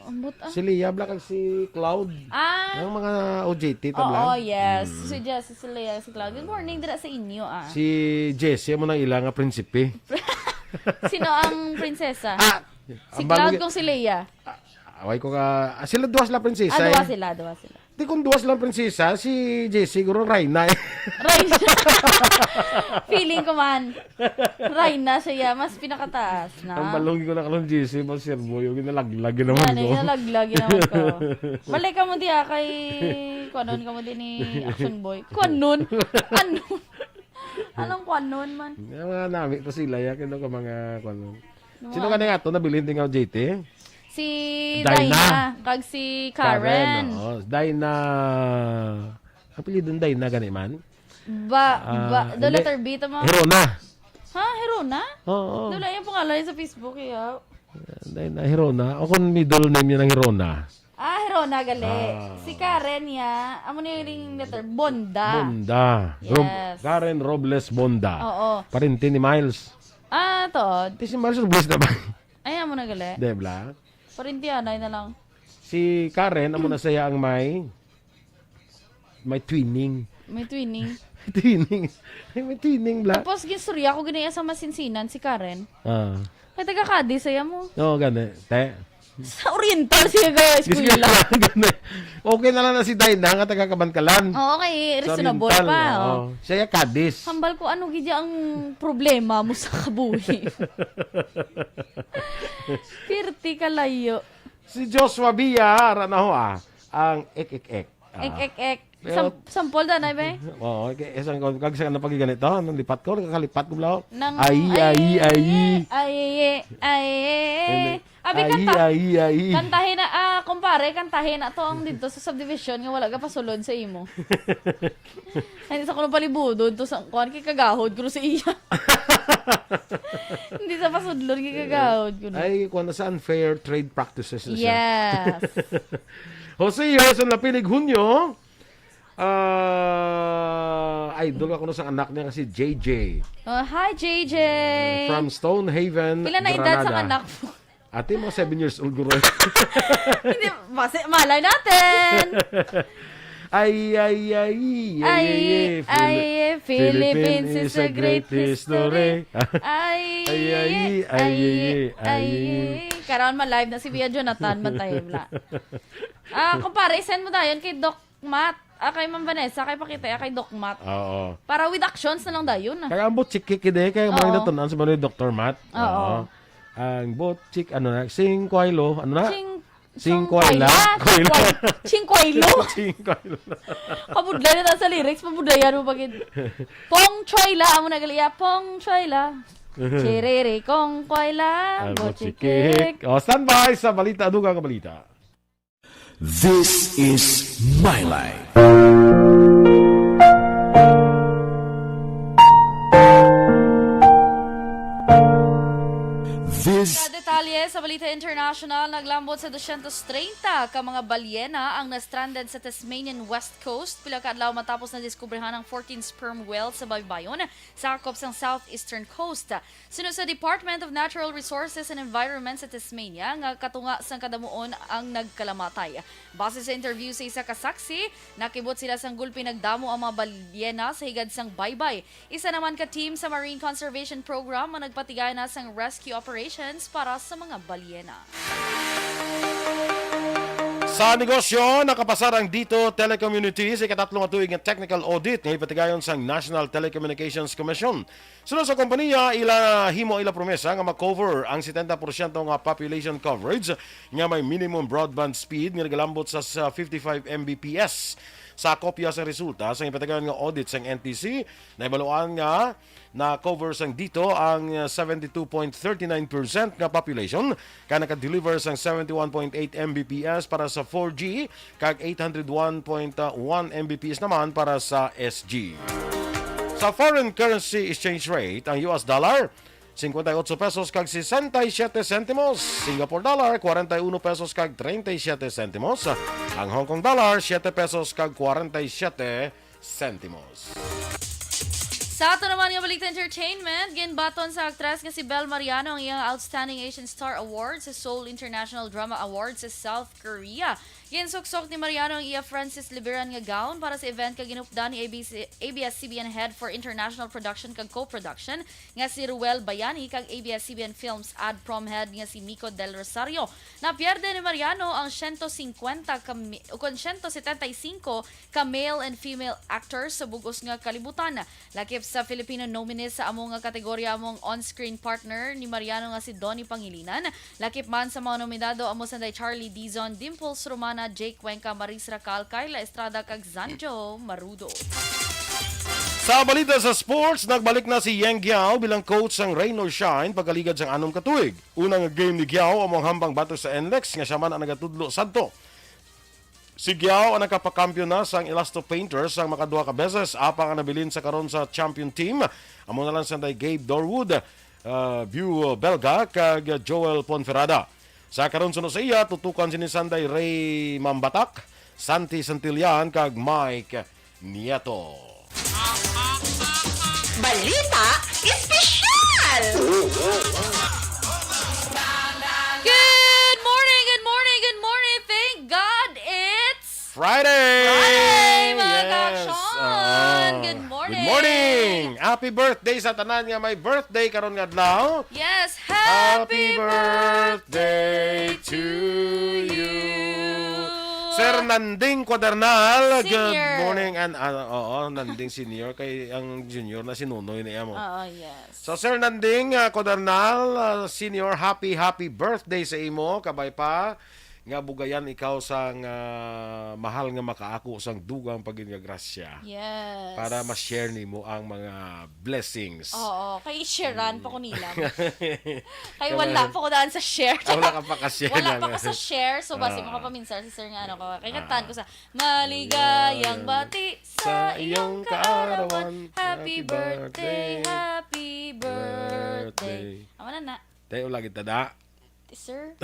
Ambot, ah. Si Leah, bla, kag si Cloud. Ah. Ang mga O J T, ta, bla. Oo, yes. Mm. Si Jesse, si Leah, si Cloud. Good morning, dira sa inyo, ah. Si Jesse, amo nang ila nga prinsipe. Sino ang prinsesa? Ah, Si ang Cloud bago- kung si Leah. Ah, away ko ka, ah, sila duha sila prinsesa, Ah, duha eh. sila, duha sila. Di kung duha silang prinsesa, si Jessie, siguro Reyna, eh. Reyna. Feeling ko man. Reyna siya, mas pinakataas na. Ang balong ko na kalong Jessie, mas Sir Boy, yung ginalaglag naman Yan, ko. yung nalaglag naman ko. Balik ka mo diya kay, kuanon ka mo din ni Action Boy. Kuanon? Ano? Anong kuanon man? Yung mga nami to sila, ya, kino ka mga kuanon. Ano Sino man? ka na nga to? Nabilin din nga, J T? Si Dinah. Dinah, kag si Karen. Karen, oo. Dinah. Apelyido ni Dinah, gani man? Ba, Ah, ba, the hindi. letter B, tama? Herona. Ha? Herona? Oo. Wala yung pangalan sa Facebook, eh, ah. Dinah Herona. O kung middle name niya ng Herona. Ah, Herona, gali. Ah. Si Karen, ya. Amo na yung letter. Bonda. Bonda. Rob-, Yes. Karen Robles Bonda. Oo. Parente ni Miles. Ah, to. Di si Miles Robles na ba? Ay, amo na gali. Di, bla? Parente, anay na lang. Si Karen, amo na siya ang may, may twinning. May twinning. Twinning. Ay, may twinning, bla. Tapos, ginstorya ko, ginaya sa masinsinan, si Karen. Ah. Kay taga Cadiz, saya mo. Oo, gani. Te. Sa Oriental siya, guys, Gusto eskwela. niya gani. Okay na lang na si Dinah, nga taga Kabankalan. Oo, kay Sa reasonable Oriental, pa, oo. oh. Siya, Cadiz. Hambal ko, ano gid ang problema mo sa kabuhi? Pirti kalayo. Si Joshua Bia, ara na ho, ah. Ang ek, ek, ek. Ah. Ek, ek, ek. Pero Sam-, sampol da na, be? Oo, okay. Isang kag sa na pagiganito, nang lipat ko, nakakalipat ko, bla. Nang Ay, ay, ay, ay. ay, ay, ay. Hindi. Abi, Ay, kanta. ay, ay. Kantahin na, ah, kumpare, kantahin na to ang dito sa subdivision nga wala ka pasulod sa imo. Hindi sa kuno palibudon to sa kuan, kay kagahod ko sa iya. Hindi sa pasudlon, kay kagahod ko na. Ay, kuwan na sa unfair trade practices na siya. Yes. Jose Harrison Lapinig Hunyo, ah, idol ako na sa anak niya, si J J. Oh, hi, J J. From Stonehaven, Pila na edad sa Granada. anak mo? Ate, mga seven years old, guro. Hindi, masi-, malay natin. Ay, ay, ay, ay, Ay, ay, ay, Phil-, Philippines is a great history. Ay, Ay, ay, ay, ay, ay, ay, ay. Karon ma-live na si Bia Jonathan, bantayan la. Ah, kumpare, send mo dayon kay Doc Matt. Ah, kay Ma'am Vanessa, kay pakita, ah, kay Doc Matt. Oo. Para with actions na lang dayon, ah. Kaya ang butchik kiki de, kaya Oo. mga natunan sa mga Doctor Matt. Oo. Oo. Ang butchik, ano na, sing kuwaylo, ano na? Sing, Sing sing kuwayla. kuwayla, sing Kuwayla. kuway-, sing kuwaylo. Sing kuwaylo. Kabudlay na ta sa lyrics, pabudlayan mo pagid. Pong Choyla, amo na gali, ah, Pong Choyla. Chiriri kong Kuwayla, Ang butchikik. butchikik. Oh, standby sa balita, dugang ka balita. This is My Life. This Sa detalye sa Balita International, nagla- Ambot sa dosyentos treinta ka mga balyena ang na-stranded sa Tasmanian West Coast, pila ka adlaw matapos nadiskubrihan ang fourteen sperm whales sa baybayon sa sakop sang southeastern coast. Suno sa Department of Natural Resources and Environment sa Tasmania, nga katunga sang kadamuon ang nagkalamatay. Base sa interview sa isa ka saksi, nakibot sila sang gulpi nagdamo ang mga balyena sa higad sang baybay. Isa naman ka team sa Marine Conservation Program ang nagpatigaya na sang rescue operations para sa mga balyena. Sa negosyo, nakapasar ang Dito Telecommunities sa ikatatlo nga tuig nga technical audit nga ipatigayon sang National Telecommunications Commission. Suno sa kompanya, ila himo ila promesa nga ma-cover ang setenta porsyento nga population coverage nga may minimum broadband speed nga nagalambot sa, sa fifty-five M B P S. Sa kopya sa resulta sa ipatigayon nga audit sang N T C, nahibaluan nga na-cover sang Dito ang, uh, seventy-two point thirty-nine percent nga population, kag naka-deliver sang seventy-one point eight M B P S para sa four G, kag eight hundred one point one M B P S naman para sa S G. Sa foreign currency exchange rate, ang U S dollar, cincuenta y ocho pesos kag sesenta y siete centimos. Singapore dollar, cuarenta y uno pesos kag treinta y siete centimos. Ang Hong Kong dollar, siete pesos kag cuarenta y siete centimos. Sa ato naman nga balita entertainment, ginbaton sa aktres nga si Bel Mariano ang iyang Outstanding Asian Star Award sa Seoul International Drama Awards sa South Korea. Ginsuksok ni Mariano ang iya Francis Liberan nga gown para sa event kag ginupdan ni A B C, A B S C B N Head for International Production kag Co-Production nga si Ruel Bayani kag A B S C B N Films Ad Prom Head nga si Miko Del Rosario. Napierde ni Mariano ang siyento singkwenta ka mi-, ukon siyento setenta y cinco ka male and female actors sa bug-os nga kalibutan. Lakip sa Filipino nominees sa amo nga kategorya amo ang on-screen partner ni Mariano nga si Donnie Pangilinan. Lakip man sa mga nominado amo sanday Charlie Dizon, Dimples Romana, Jake Cuenca, Maris Racal, Kyla Estrada kag Zanjo Marudo. Sa balita sa sports, nagbalik na si Yang Giao bilang coach sang Rain or Shine pagkaligad sang anom ka tuig. Una nga game ni Giao amo ang hambal batok sa N L E X nga siya man ang nagatudlo sadto. Si Giao ang nakapakampiyon na sang Elasto Painters sang makaduha ka beses, apang ang nabilin sa karon sa champion team amo na lang sanday Gabe Dorwood, uh, Bew Belga kag Joel Ponferrada. Sa karon suno sa iya, tutukan sini sanday Ray Mambatak, Santi Santillan kag Mike Nieto. Balita Espesyal! Good morning, good morning, good morning. Thank God it's Friday! Friday, mga Yes! kaaksyon! Oo. Good morning! Good morning! Happy birthday sa tanan nga may birthday karon nga adlaw. Yes, happy Happy birthday birthday to to you. you. Sir Nanding Cuadernal, good Senior. morning. And, ah, oo, Nanding Senior. Kay ang junior na si Nonoy na iyamo. Oo, yes. So, Sir Nanding, ah, Cuadernal, ah, Senior, happy, happy birthday sa imo. Kabay pa nga bugayan ikaw sang, ah, mahal nga makaako sang dugang pa gid nga grasya. Yes. Para ma-share nimo ang mga blessings. Oo, kay i-sharean pa ko nila. Kay Kaya wala man, pa ko daan sa share. Ah, wala ka pa ka-share Wala na, pa ko no? sa share. So, basi Ah. makapaminsar si sir nga ano ko. Kay kantahan Ah. ko sa, "Maligayang Ayan. bati sa Sa iyong iyong kaarawan. kaarawan. Happy Happy birthday, birthday. happy birthday." Birthday. Amo na na. Tayo lagi tada. Sir.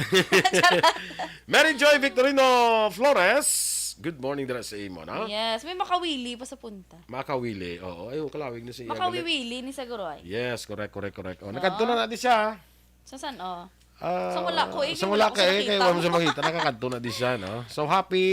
Mary Joy Victorino Flores, good morning dira sa imo, no? Yes, may makawili pa sa punta. Makawili, oo. Ay, oh, kalawig na siya. Makawiwili ni siguro ay. Yes, correct, correct, correct. Oh, Oo. nakadto na natin siya. Sa saan, oh? Ah, Sa wala ko, eh, sa kay wala wala ko ka, sa eh, kay nakita. wala mo siya makita. Nakakadto na di siya, no? So, happy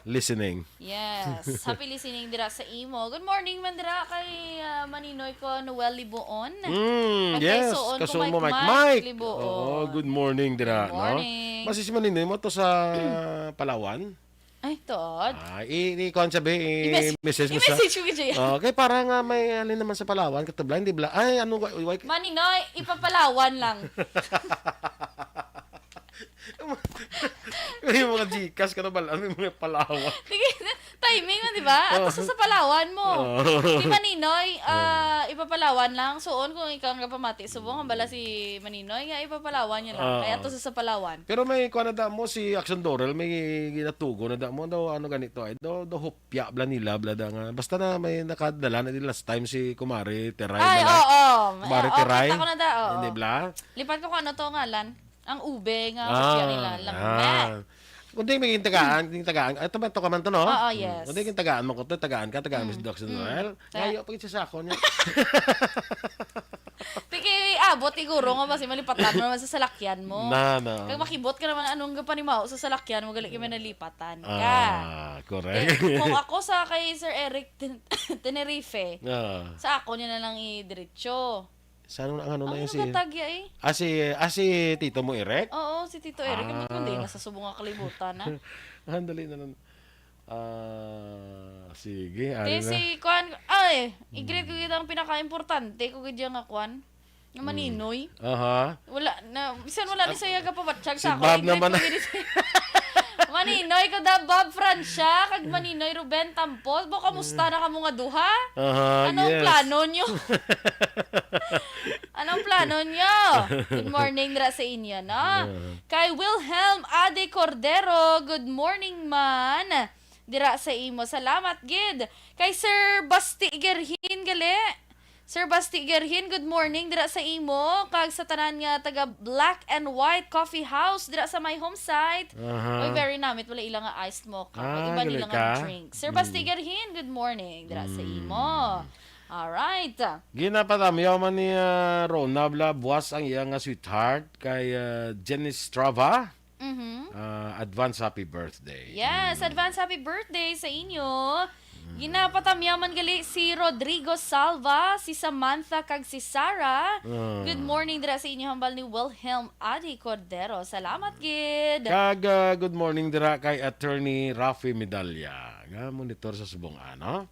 listening. Yes. Happy listening dira sa imo. Good morning man dira kay, ah, Maninoy ko, Noel Libuon. Mm, Kag kay yes. Suon ko, Kasuon mo, Mike Mike Mike. Libuon. Oo, good morning dira, Good no? morning. Basi si Maninoy mo to sa Palawan? Ay, tuod. Ah, i-, i-, kuwan siya, be, i-, I-mes-, message mo siya. i-message mo siya. Okay, para nga may alin naman sa Palawan, katubla, hindi bla-, ay, ano, why, why, Maninoy, ipapalawan lang. May mga Gcash ka na bala, may mga Palawan. Sige, timing na, di ba? Ato Oo. sa, sa Palawan mo. Oo. Si Maninoy, ah, ipapalawan lang. Suon kung ikaw nga pamati, subong ang bala si Maninoy nga ipapalawan niya lang. Oo. Kaya ato sa, sa Palawan. Pero may kuha na da mo, si Action Dorel, may ginatugo na da mo. Daw, ano ganito ay, daw, daw hopya, bla nila, bla da nga. Basta na may nakadala na din last time si Kumari Teray Ay, na lang. oo. Kumari Eh, oh, Teray. kita ko na da, oo. Hindi, bla? Lipat ko kung ano to ngalan. Ang ube nga Ah, kasya nila, lami. ah. Kung di maging tagaan, yung tagaan, ito ba, ito ka man to, no? Oo, Hmm. yes. Kung di yung tagaan mo ko to, tagaan ka, tagaan mo si Mm, Doc mm. Noel. Kaya Kaya pag sa sako niya. Tiki, abot siguro nga basi malipatan mo naman sa salakyan mo. Na, na. Kag makibot ka naman, anong gapanimaw sa salakyan mo, gali kay may nalipatan ka. Ah, correct. Eh, kung ako sa kay Sir Eric Ten-, Tenerife, Ah. sa ako niya na lang idiretso. Sa ano, ang ano na Ang yun, si, nagkatagya eh. ah, si, ah, si Tito mo, Eric? Oo, si Tito Eric. Ang Ah. kundi na sa subong nga kalibutan, ah. Ang dali na lang. Ah, sige, Te, ari na. si Kwan, ay, i-greet ko Mm. kita ang pinaka-importante ko gid nga Kwan. Nga Mm. maninoy. Aha. Wala na, bisan wala ni At saya gapabatyag si sa ako, Bob i-greet naman ko na. gid siya. Maninoy ko da, Bob Francia, kag Maninoy Ruben Tampos. Bo, kamusta na kamo nga duha? Aha, Anong yes. plano nyo? Anong plano nyo? Good morning dira sa inyo, no? Ah. Kay Wilhelm Ade Cordero, good morning man. Dira sa imo. Salamat gid. Kay Sir Basti Gerhin gali. Sir Basti Gerhin, good morning dira sa imo. Kag sa tanan nga taga Black and White Coffee House dira sa my home site. Aha. Oy, very namit. Wala ila nga iced mocha. Ah, Iba gali nila nga ka? drink. Sir Basti Mm. Gerhin, good morning dira sa Mm. imo. Alright. Ginapatamyaw man ni, ah, Rona bla buwas ang iya nga sweetheart kay, ah, Jenny Strava. Mhm. Ah, advance happy birthday. Yes, Mm. advance happy birthday sa inyo. Mm. Ginapatamyaw man gali si Rodrigo Salva, si Samantha, kag si Sarah. Ah. Good morning dira sa inyo, hambal ni Wilhelm Adi Cordero. Salamat gid. Kag, ah, good morning dira kay Attorney Rafi Medalla, nga monitor sa subong, ano?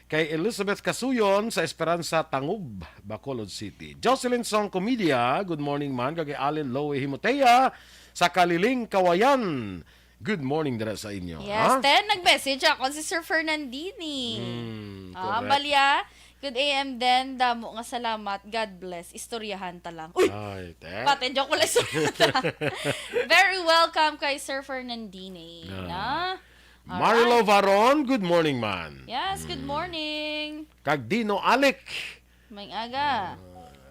Kay Elizabeth Casuyon sa Esperanza, Tangub, Bacolod City. Jocelyn Song Comedia, good morning man. Kag kay Allen Loe Himotea sa Kaliling, Kawayan. Good morning dira sa inyo, Yes, ha? then nag-message ako si Sir Fernandini. Hmm, Ah, correct. Balya, good A M din. Damo nga salamat. God bless. Istoryahan ta lang. Uy! Ay, te. Pati, joke, wala istoryahan ta lang. Very welcome kay Sir Fernandini, Ah. na? Marilo Alright. Varon, good morning, man. Yes, good Mm. morning. Kag Dino Alec. May aga.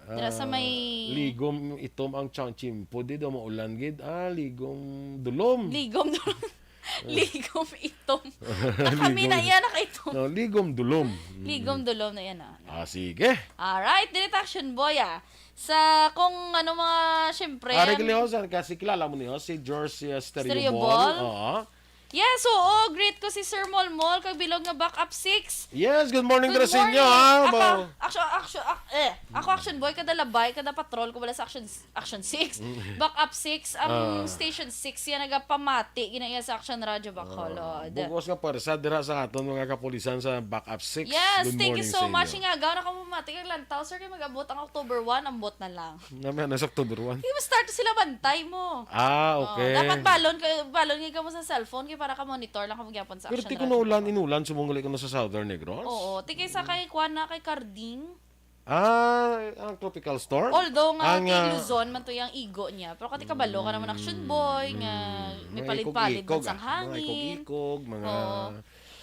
Ah, Dira sa may ligom itom ang tiyang tiyempo. Di daw maulan gid. Ah, ligom dulom. Ligom dulom. Ligom itom. Kami Ligom. na yan, nakaitom. No, ligom dulom. Mm. Ligom dulom na yan, ah. Ah, sige. Alright, dili ta action boy, ah. Sa kung ano mga, syempre, Ari ang Leosan, kasi kilala mo niyo, si George, uh, Stereo Stereo Ball. Ball? Oo. Yes, oo. Greet ko si Sir Molmol, kag bilog nga Back Up Six. Yes, good morning, Good Graciño, morning. ha? Ako, Ba- action, action, ak-, eh, ako, action boy, kada labay, kada patrol ko wala sa action, action six. Mm. Back Up Six, ang Ah. Station Six, yan nagapamati, ginaiya sa Action Radio Bacolod. Ah, bugos nga pwersa dira sa aton mga kapulisan sa Back Up Six. Yes, Good thank you morning so sa much. inyo. Nga, agaw na ka mamati kay Lantaw, sir, kay mag-abot ang October one, ambot na lang. Naman na sa October one. Di ba start sila bantay mo? Ah, Oh, okay. dapat balon ka, balon nga ka mo sa cellphone kay para ka monitor lang ka magyapon sa Pero Action di ko Radio. naulan, inulan, sumunguli ko na sa Southern Negros. Oo, ti kay sa kay kuan na kay Carding. Ah, ang tropical storm? Although nga Ang, kay ah, Luzon man to yung igo niya, pero kati kabalo ka naman Action Boy nga Mm, may mga palid-palid ikog-ikog, man sang ah. Mga hangin. ikog-ikog, mga Oo.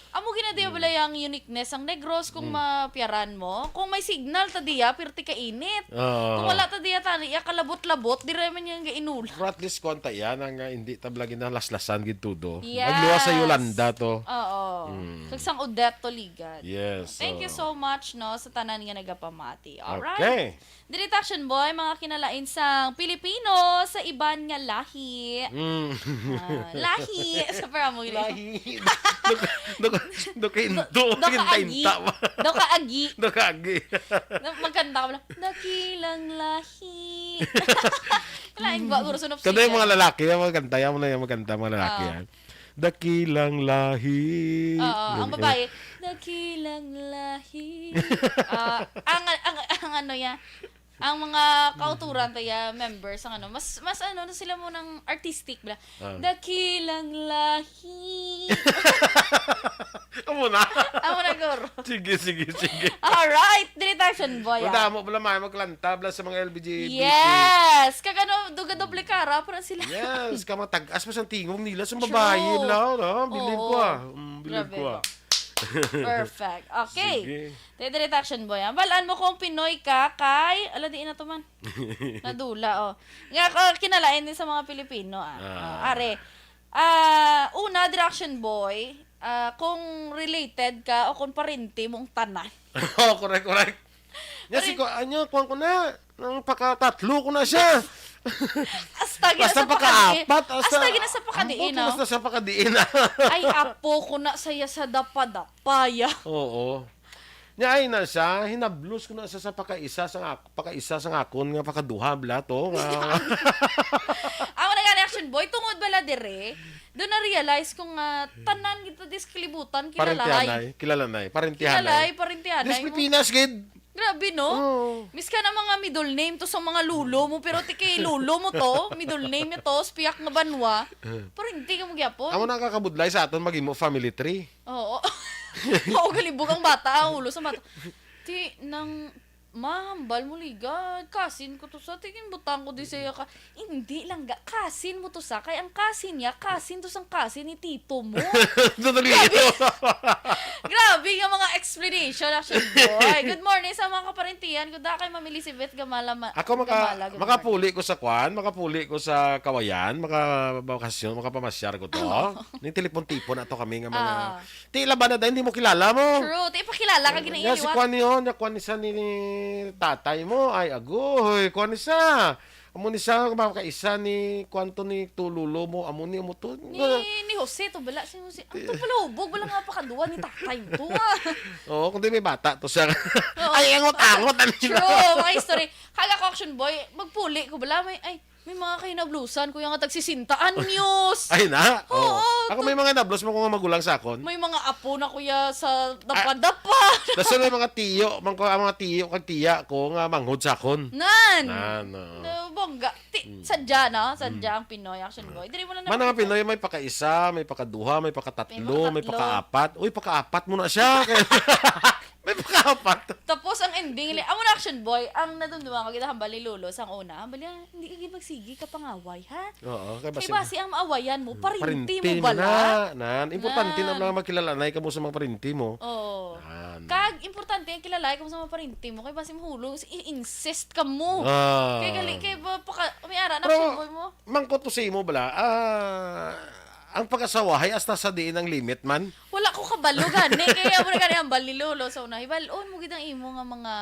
Amo gina di bala yung uniqueness ang Negros kung Mm. mapiyaran mo. Kung may signal ta diya, pirti ka init. Oo. Kung wala ta diya, tani, ya kalabot-labot, di ra man yung gainulan. Pero at least, kuwan ta yan, ang, ah, hindi ta bala ginalaslasan gid todo. Yes. Magluwas sa Yolanda to. Oo. Mm. Kag sang Odette to ligad. Yes, Thank you oo. so much, no, sa tanan nga nagapamati. Alright. Okay. Diri ta, Action Boy, mga kinalain sang Pilipino sa iban nga lahi. Mm. Ah, lahi. Sa para mo yun. Lahi. Doka, doka, doka into. Do-, doka agi. Kinta-inta ba? Doka agi. Doka agi. Na-, magkanta ka pala, "Dakilang lahi." Lain ba? Guro sunop Kada yung siya. mga lalaki, yung mga kanta, yung mga, yung mga kanta, mga lalaki, Ah. yan. Dakilang lahi. Oo, ang Yun, babae, "Dakilang lahi." Ah, ang, ang, ang ano niya, ang mga kauturan tayo, members, ang ano, mas, mas ano, sila mo ng artistic, bla. Ah. "Dakilang lahi." Amo na. Amo na, guro. Sige, sige, sige. Alright, dili ta, Action Boy, Wala ah. mo pala, may magkanta, bla, sa mga L B G B T. Yes! Kag ano, duga doble kara, parang sila. Yes, ka mga tag-as pa sa tingog nila, sa True. babae lang, no? Believe ko, Oo. ah. Mm, believe Grabe ko, ah. ba? Perfect. Okay. Sige. Te, diri ta, Action Boy, ah. Balaan mo kung Pinoy ka kay, ala, di na to man. Nadula, oh. Nga, oh, kinalain din sa mga Pilipino, ah. Ah. Oh, are. Ah, una, diri, Action Boy, ah, kung related ka o kung parente mong tanan. Oh, correct, correct. Nya si Pare- ko, anya, kuwan ko na. Nang pakatatlo ko na siya. Hasta gina Basta sa pakadi-, pakaapat, hasta hasta gina sa pakadiin, ambot, no? Hasta sa pakadiin na. Ay, apo ko na saya sa dapadapaya. Oo. Nya ay na siya, hinablos ko na siya sa pakaisa sa ak-, pakaisa sa akon nga pakaduha bala to, nga Ako na gani, Action Boy, tungod bala dire, do na-realize ko nga tanan kita dis kalibutan, kilalahay. Parentihanay, kilalanay, parentihanay. Kilalay, parentihanay Dis mo. Pilipinas, gid. Grabe, no? Oo. Miskan ang mga middle name to sa mga lolo mo, pero ti kay lolo mo to, middle name niya to, sa piyak nga banwa, Eh. parente ka mo gyapon. Amo na ang kakabudlay sa aton maghimo family tree. Oo. Oo, galibog ang bata, ang ulo sa mata. Ti, nang mahambal mo ligad, kasin ko to sa, tingin butang ko di saya ka. Hindi lang ga, kasin mo to sa, kay ang kasin niya, kasin to sang kasin ni tito mo. Totally. Grabe. Grabe nga mga explanation, Action Boy. Good morning sa mga kaparentihan ko. Da kay Ma'am Elizabeth Gamala, ma-, Ako maka-, Gamala, good makapuli morning. Ko sa kwan, makapuli ko sa Kawayan, makabakasyon, makapamasyar ko to. Ano? Ni telepon-tipon na to kami nga mga Ah. Ti laban na dahil hindi mo kilala mo. True. Ti ipakilala ka, gina-, Nya si iliwat. Kwan yun, nya kwan ni sa ni, ni tatay mo. Ay, agoy, kwan ni sa. Amo ni sa, makaisa ni, kwan to ni, to lolo mo, amo ni, amo to. Ni, ni Jose to, bala, si Jose. Ang to pala, hubog, wala nga pakaduwa ni tatay mo to, ah. Oo, kundi may bata to siya. Oo. Ay, angot-angot, ano yun? True, mga history. Kag ako, Action Boy, magpuli ko, bala, may, ay, may mga kahinablusan, kuya, nga tag sesenta anyos. Ay na? Oo, Oo. Ako to- may mga nablos mo kung magulang sa akon. May mga apo na, kuya, sa Ah, dapa-dapa. Basta may mga tiyo, man ko, ang mga tiyo kag tiya ko nga manghod sa akon. Nan! Nan, oo. No, bongga. Ti-, Mm. sadya, no? Sadya Mm. ang Pinoy, Action Boy. Diri mo na Man, ang napakita. Pinoy may pakaisa, may pakaduha, may pakatatlo, May may pakatlo. pakaapat. Uy, pakaapat mo na siya. May pakaapat. Tapos ang ending, li-, amo na, Action Boy, ang nadumduman ko, kita hambal ni Lolo sang una. Hambal niya, "Hindi ka magsigi ka pangaway, ha? Oo, kay Kay basi basi ang maawayan mo, Hmm, parinti parinti mo mo bala?" na, nan. Importante na Nan. lang magkilalanay ka mo sa mga parinti mo. Oo. Nan. Kag importante ang kilalay ka mo sa mga parinti mo, kay basi mahulog, i-incest ka mo. Ah. Kay gali, kay ba, paka-, may ara na, Pero, Action Boy mo. Mangkot ko sa imo bala, ah, ang pag-asawahay hasta sa diin ang limit man? Wala ko kabalo gani. Kaya mo na gani hambal ni Lolo sa una. Hibal-on mo gid ang imo nga mga,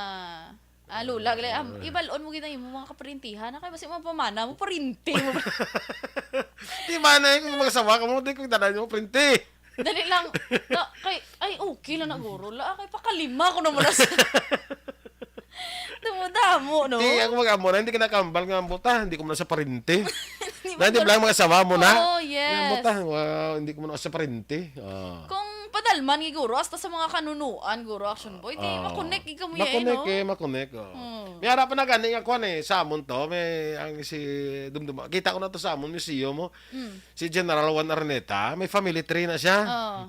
ah, lula, gali, am-, Ah. hibal-on mo gid ang imo mga kaparintihan. Na kay basi mapamana mo, parinti mo. Di ba na yung mga sawa ka mo, di ko tanan mo, parinti. Dali lang. Na, kay, ay, okay lang na, guro. La, kay pakalima ko naman na sa Damo-damo, no? Di, ako mag-amo na, hindi ka nakambal nga ambot, ah. Hindi ko man sa parente. Di Na, hindi ba lang mga asawa mo na. Oh, yes. Nga ambot, ah. Wow, hindi ko man sa parente. Ah. Kung padalman, guro, hasta sa mga kanunuan, guro, Action Boy, di Ah. makonek, ikaw mo yan, Makonek, no? Eh, makonek, oh. Hmm. May harap pa na gani nga kwan, eh, sa amon to, may, ang si Dumduma. Kita ko na to sa amon, museum mo. Hmm. Si General Juan Araneta, may family tree na siya. Oh.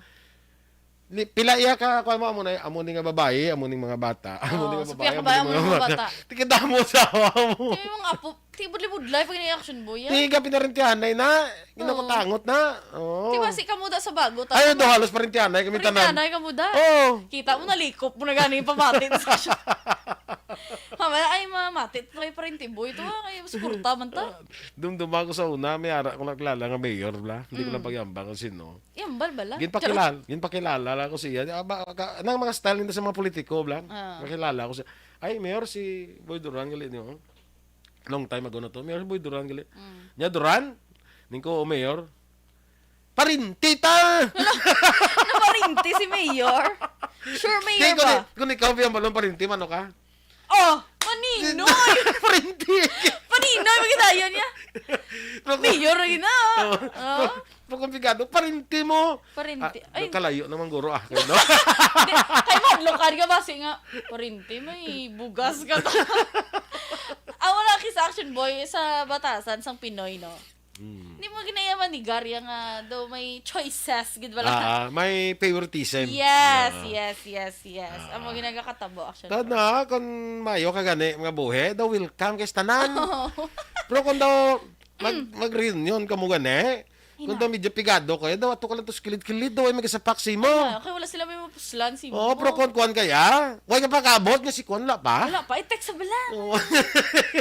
Ni, pila iya ka, kuwan mo, amo na, amo ni nga babae, amo ning mga bata. Amo ni Oh, nga so babae, pila ka amo ba ni ang mga mga bata. Bata? Tikita mo sa awa mo. Kami mga apo, ti budlay-budlay pag ni Action Boy, ah. Ti ka pinarentihanay na, ginakutangot na. Oo. Ti basi ka muda sa bago, Ay, tapos do, halos parentihanay kami tanan. Parentihanay ka muda. Oo. Kita mo, nalikop mo na gani yung pamati sa Action. Mama, ay, mamati, may parente boy to, ah, kay suporta man ta. Dumduma ko sa una, may ara ko nakilala nga mayor, bla. Hindi ko Mm. lang pagyambang kung sino. Yambal bala? Ginpakilal-, ginpakilala lang ko siya. Ah, ba, ka, nang mga style nito sa mga politiko, bla. Ah. Kakilala ko siya. Ay, Mayor, si Boy Duran, gali niyo. Long time ago na to. Mayor, si Boy Duran, gali. Mm. Nya, Duran? Ning ko, "O, Mayor, parinti ta!" Naparinti si Mayor? Sure, Mayor Kay kung ba? i-, kung ikaw, Biyang Balon, parinti, mano ka? Oh, maninoy! Parinti. Paninoy, magkitayan niya. Naku. Mayor na gina. Oh. Oh. Naku, komplikado. Parinti mo. Parinti. Ah, Ay. Kalayo naman, guro, ah. Kaya, no? Di, kay madlukan ka ba? Kasi nga, parinti, may bugas ka to. Ang wala kay sa Action Boy, sa batasan, sang Pinoy, no? Mm. Di mo ginayaman ni Garya nga daw may choices, gid wala. Ah, ah, may favoritism. Yes, Ah. yes, yes, yes. Ah. Amo ginagakatabo, actually. Tad na, kung mayo ka gani, mga buhi, daw welcome kay sa tanan. Oo. Pero kung daw mag-, Mm. mag-reunion ka mo gani, Kung daw medyo pigado kayo, daw ato ka lang to sa kilid-kilid, daw ay magasapak sa imo. Ay, okay, wala sila may mapuslan sa imo. Oo, pero kung kuwan kaya, way ka pa kaabot nga si kuwan, wala pa? Wala pa, i-text sa bala. Oo.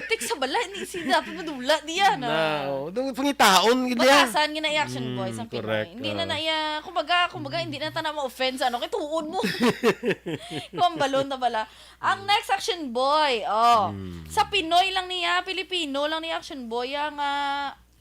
Text sa bala, hindi si dapat madula diyan, Na, ah. Oo, daw pangitaon, gid niya. Batasan nga na i-action Mm, boys ang Pinoy. correct, Hindi na oo. na iya, kumbaga, kumbaga, hindi na ta na ma-offend sa ano, kay tuon mo. Kuwan balon na bala. Ang next action boy, oh. Mm. Sa Pinoy lang niya, Pilipino lang niya action boy, ah, nga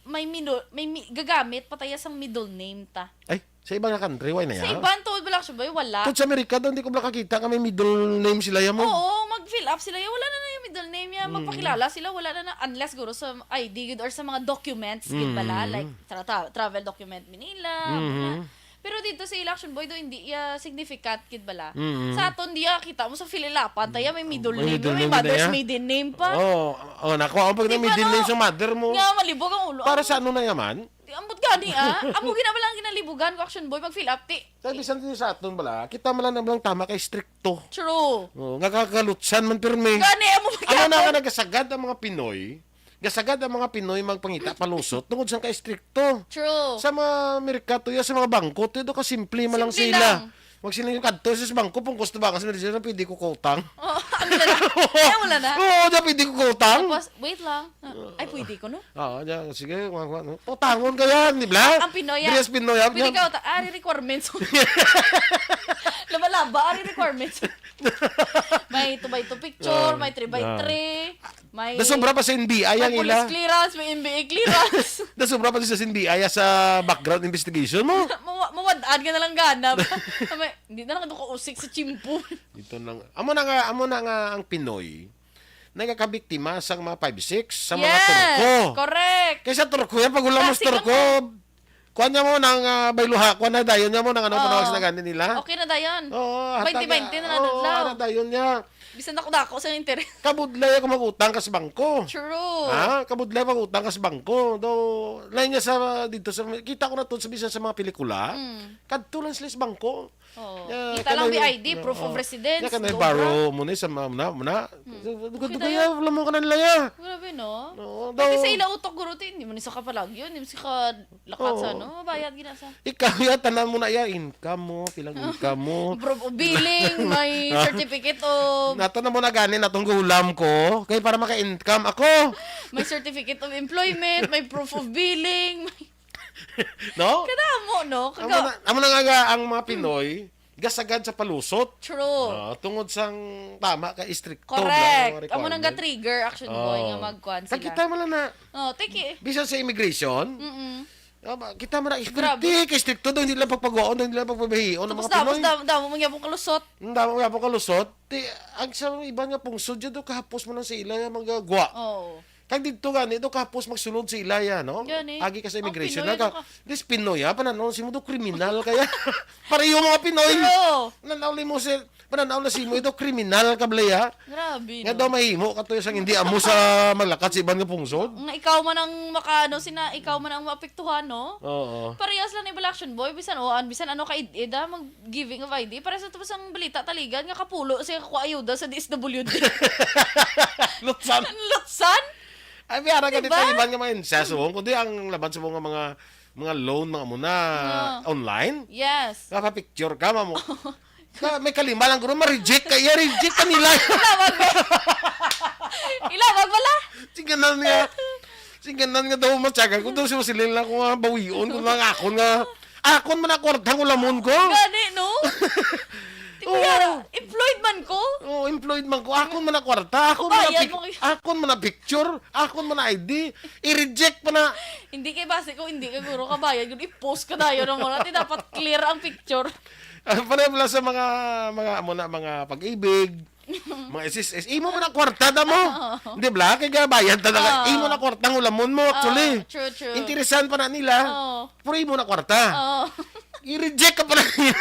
may mino-, may mi-, gagamit pa taya sang middle name ta. Ay, sa iba nga country, why na Sa ya? iban, tuod ba lang siya, boy? Wala. Tod sa Amerika, doon di ko bala kakita nga may middle name sila ya mo. Oo, mag-fill up sila ya. Wala na na yung middle name ya. Mm. Magpakilala sila, wala na na. Unless, guro, sa I D gid or sa mga documents, gid bala. Mm. Like, tra-, tra-, travel document, Manila, Mm-hmm. mga. Pero dito sa election, boy, do hindi ya significant, gid bala. Mm-hmm. Sa aton, diya, kita mo sa fililapan, taya, may middle May name, middle may name, mother's diya? maiden name pa. Oo, oh, nakuha ang pag Di ba, middle no? name sa mother mo. Nga, malibog ang ulo. Para Ang sa ano na yaman? Di, ambot gani, ah. Amo gina bala ang ginalibugan ko, action boy, mag-fill up, ti. Sa bisan din sa aton bala, kita man lang na lang tama kay stricto. True. Oh, nga kakalutsan man pirmi. Gani, amo Ano na magkapon. nga nagasagad ang mga Pinoy? Gasagad ang mga Pinoy magpangita palusot tungod sa ka-estrikto. True. Sa mga merkato ya, sa mga bangko, tuyo ka simple man lang Simple sila. lang. Magsiling yung kadto sa bangko, pungkos na ba? Kasi medyo na pwede ko kautang. Oh, ang lala. Ay, wala na. Oo, na pwede ko kautang. Tapos, wait lang. Ah, ay, pwede ko, no? Oo, dyan, sige, mga, mga, no? Utangon ka yan, di ba? Ang Pinoy, ah. Dres Pinoy, ah, Pwede yan. ka uta-, ari requirements. Laba-laba, ari requirements. May two by two picture, Ah, may three by ah. three, may Nasobra pa sa N B I may ang police ila. clearance, may N B I clearance. Nasobra pa sa N B I sa background investigation mo. Mawa-, mawad-an ka na lang gana. May, hindi na lang ito kausik sa chimpo. Ito lang. Amo na nga, amo na nga ang Pinoy nagakabiktima sang mga five six, sa mga Yes, turko. correct. Kaysa turko yan, pag wala mo sa Kasi turko, kamo kuan niya mo nang, ah, bayluha, kuan na dayon niya mo nang ano, Oo. panawag sila gani nila. Okay na dayon. Oo, hatag Bainte-bainte niya. na lang Oo, adlaw. Ano dayon niya. Bisan dako-dako sa interes. Kabudlay ako mag-utang kas bangko. True. Ha? Kabudlay mag-utang kas bangko. Do, lain niya sa, dito sa, kita ko na to sa bisan sa mga pelikula. Mm. Kadto lang sila sa bangko. Oo. Yeah, Kita lang kanay, di I D, yeah, proof of oh. residence, Yeah, kanay Cobra. baro mo ni sa mga muna, muna. Hmm. Dugay-dugay Okay, ya, wala mo ka nalaya. Grabe, no? Oo, Pati daw. sa ila utok, guro, ti, hindi mo ni sa kapalagyo, hindi mo si ka lakat sa, Oo. no? Bayad gina sa. Ikaw ya, tanan mo na ya, income mo, pilang income mo. Proof of billing, may certificate of Nato na mo na gani, natong gulam ko, kay para maka-income ako. May certificate of employment, may proof of billing, may No? Kadamo, no? Amo Kaga- na, amo na nga, nga ang mga Pinoy, gasagad sa palusot. True. Ah, tungod sang tama ka istrikto Correct. nga Amo nang requirement. ga-trigger, action boy, Oh. nga magkuan sila. Kag kita man lang na, Oh, take it. bisan sa immigration, Mm-mm. ah, ba- kita man na Grabe. istrikto, istrikto daw, hindi lang pagpaguaon, hindi lang pagpabahion ng Tapos mga damo, Pinoy. damo, damo, mangyapon kalusot. Ang damo nga po kalusot, ti, ang sa iban nga pungsod dyan, do, kahapos mo lang sa ila, yung mga gwa. Oo. Kag didto gani, do, kahapos magsulod sa ila, ya, no? Gani. Agi ka sa Ang immigration, Pinoy, na ka, ano ka? This Pinoy, ha? Pananaw si mo, do, kriminal kaya. Pareho mga Pinoy. True. Nanaw ni mo si, pananaw na si mo, ito, kriminal ka, Blay, ha? Grabe, Nga no? daw mahimo ka to, isang hindi amo sa maglakat sa iban nga pungsod. Nga ikaw man ang makaano, sina, ikaw man ang maapektuhan, no? Oo. Parehas lang ni Bala Action Boy, bisan, o, an-, bisan ano ka id-, ida, mag-, giving of I D. Para sa tapos ang balita taligan nga kapulo siya kakuha ayuda sa D S W D. Lutsan. Lutsan? Ay, may ara ka Diba? dito iban nga mga insa, so, kundi ang laban sa mga, mga, mga loan, mga muna, Ah. online. Yes. Nga pa-picture ka, mamo. Ka, may kalima lang, guro, ma-reject ka, iya, reject ka nila. Ilawag ba? Ilawag wala? Siganan nga. Siganan nga daw, matyagan ko daw, siya, sila lang ko nga, bawion ko lang, akon nga. Akon man ang kwarta ang ulamon ko. Gani, no? Di Oo. ba, employed man ko? Oo, employed man ko. Akon man ang kwarta. Akon man ang Bayad pic-, mo kay akon man ang picture. Akon man ang I D. I-reject pa na. Hindi kay base ko, hindi ka guro kabayad. Kung i-post ka tayo ng mga, di dapat clear ang picture. Ah, pareho lang sa mga, mga, amo na, mga pag-ibig, mga S S S. Imo man ang kwarta, da mo. Oo. Di ba? Kaya bayad talaga. Oo. Imo na kwarta ang ulamon mo, Oo, actually. true, true. Interesan pa na nila. Oo. Pero imo na kwarta. Oo. I-reject ka pala nila.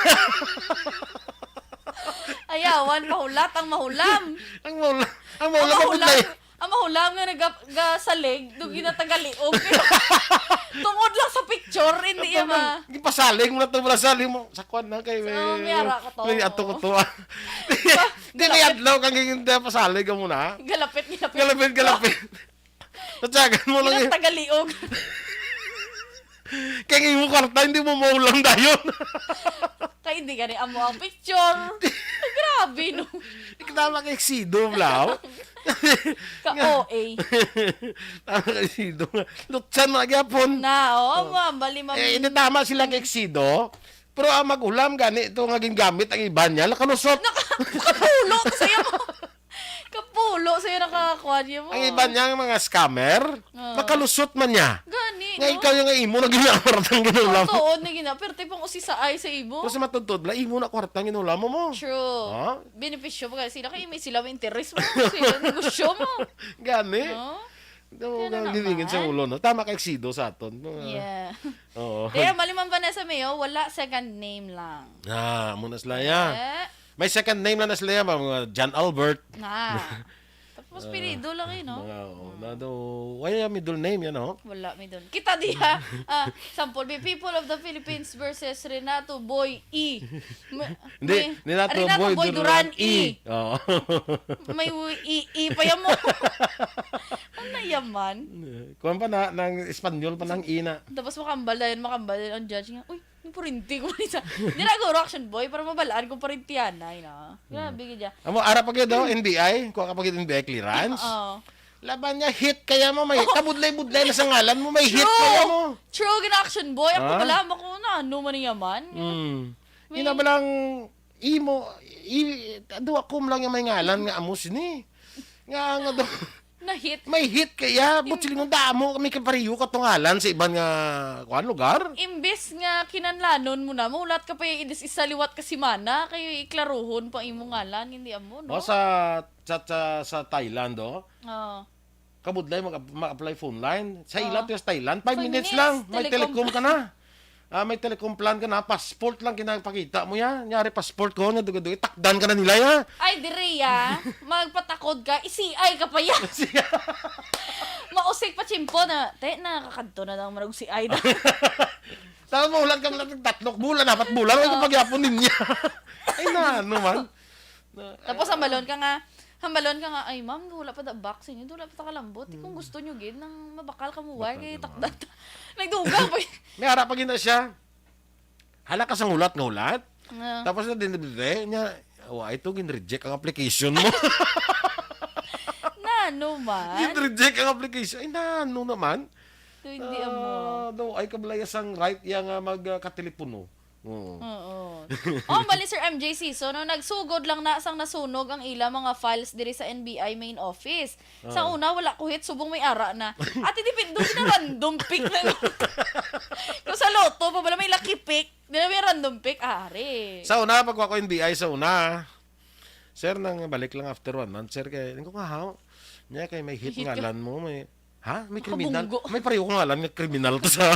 Ayawan, pahulat ang mahulam. Ang mahulam, ang Ang mahulam, mahulam, mabudlay. Ang mahulam nga naga-, gasalig, do ginatagaliog. Tungod lang sa picture, hindi Ang yan mahulam, ma- gipasalig mo na to, wala salig mo. Sa kwan na kay So, may, may ara ko to. may ato ko to, ah. Di, may adlaw kang hindi pasalig mo na. Galapit, galapit. Galapit, galapit. Tatsagan mo lang yun. Ginatagaliog. Kay ang imo kwarta, hindi mo maulam dayon. Kay hindi gani amo ang picture. Grabe, no? Ikatama kay Exido, Blau. Ka O A. Tama kay Exido. Lutsan na gyapon. Na, oh, Oh. mabali, mabali. Eh, hindi tama sila kay Exido. Pero ang mag-ulam gani ito nga gingamit ang iban niya, nakalusot. Naka-, kapulo to sa imo. Kapulo sa iyo nakakuha niya mo. Ang iban niya, ang mga scammer, Oo. makalusot man niya. Gani, Nga no? ikaw yung imo na ginakwartang ginulam. Tuod na gina, pero tay pang usi sa ay sa imo. Kasi matudtod, la, imo na kwartang ginulam mo mo. True. Ha? Benepisyo pa sila, kay may sila may interes mo. Sila negosyo mo. Gani. No? Ito Kaya mo na ang gilingin sa naman. ulo, no? Tama kay Exido sa aton. Mga Yeah. Oo. Kaya mali man, Vanessa Mayo, wala, second name lang. Ah, muna sila, ya. Eh, May second name lang na sila, ya, mga John Albert. Na. Tapos Ah, pilido lang eh, no? Mga, oh, Hmm. na do, why a middle name, yan, oh? Wala, middle. Kita diha. Ah, sample, may People of the Philippines versus Renato Boy E. Ma-, Hindi, may Renato Renato Boy Boy Duran Duran E. E. Oo. May wi-, E, E pa yan mo. Ano na yaman? Kuwan pa na, ng Espanyol pa ng ina. Tapos makambal na yun, makambal na yun ang judge nga, "Uy, yung parinti ko ni sa." Di na guro action boy para mabalaan kung parintihanay na. Grabe gid ya. Amo, ara pa gyud daw, N B I? Kuha ka pa gyud N B I clearance? Oo. Laban niya, hit kaya mo, may kabudlay-budlay na sa ngalan mo, may hit True. kaya mo. True, gina-action boy. Ako Ha? Wala, ako na, ano man niya man. Mm. May Ina ba lang, imo, i, duwa ko lang yung may ngalan nga amo sini. Nga, nga do, Na-hit. may hit kaya, but siling mo, damo kami kapareho ka tungalan sa iban nga, kuan, lugar. Imbes nga kinanlanon mo na, maulat ka pa yung idis isa liwat ka simana, kayo iklaruhon pa imong ngalan, hindi amo, no? O, sa, sa, sa, sa Thailand, oh. Oo. Kabudlay mag, mag-apply phone line. Sa ila Oo. to sa Thailand, five Five minutes minutes, lang. May telecom. telecom ka na. Ah, may telecom plan ka na, passport lang kinapakita mo ya. Nyari passport ko, nya dugi-dugi, takdan ka na nila ya. Ay, diri ya. Magpatakod ka, i-C I ka pa ya. Mausik pa tsimpo na, te, nakakadto na lang marag C I da. Tapos maulan ka lang tatlok bulan, apat bulan, ay Ah. kapagyapon din niya. Ay na, ano man. Na, Tapos ay, hambalon ka nga, hambalon ka nga, "Ay, ma'am, wala pa da vaccine yun, wala pa ta kalambot. Kung Mm. gusto nyo gid, nang mabakal ka mo, why Bakal kay ka, takdan ma'am. ta?" Nagdugang pa yun. May ara pa gina siya. Hala ka sang hulat nga hulat. Ah. Tapos na din, din, din, niya, "Wa, ito, gin-reject ang application mo." Nano man? Gin-reject ang application. Ay, nano naman? Ito hindi amo. Ah, no, ay kabalaya sang right iya nga mag, ah, katelepono. Oo. Oo. Oh, mali, Sir M J C. So, no, nagsugod lang na sang nasunog ang ila mga files diri sa N B I main office. Sa Ah. una, wala ko hit, subong may ara na. Ate, di pin-, doon na random pick na. Kung sa lotto pa, wala may lucky pick. Di na may random pick. Ah, are. Sa una, pag ako N B I, sa una, "Sir, nang balik lang after one month, sir, kay," ko nga, "How?" Niya, "Kay may hit Hit ka. ngalan mo, may," ha? "May kriminal?" Makabunggo. May pareho ko ngalan nga kriminal to sa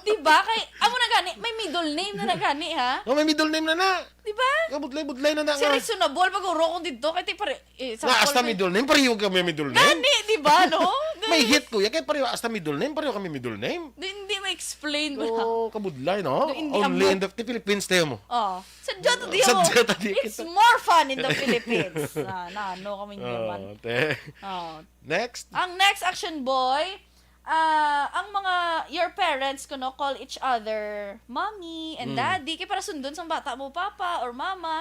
Di ba? Kay, amo na gani, may middle name na na gani, ha? Oh, may middle name na na. Di ba? Kabudlay-budlay na na Kasi nga. reasonable, pag uro kung dito, kay ti pare, eh, Nga, sample, hasta may middle name, pareho kami middle name. Gani, di ba, no? May hit, kuya, kay pareho, hasta middle name, pareho kami middle name. Di, hindi ma-explain mo na. Oo, kabudlay, no? Di, hindi Only amo. in the Philippines, tayo mo. Oh. Sadya to di Sadya mo. to di It's kita. more fun in the Philippines. Na, na, ano kami Oo, naman. te. Oh. Next. Ang next action boy, ah, ang mga, your parents, kuno, call each other mommy and Mm. daddy. Kay para sundon sang bata mo, papa or mama.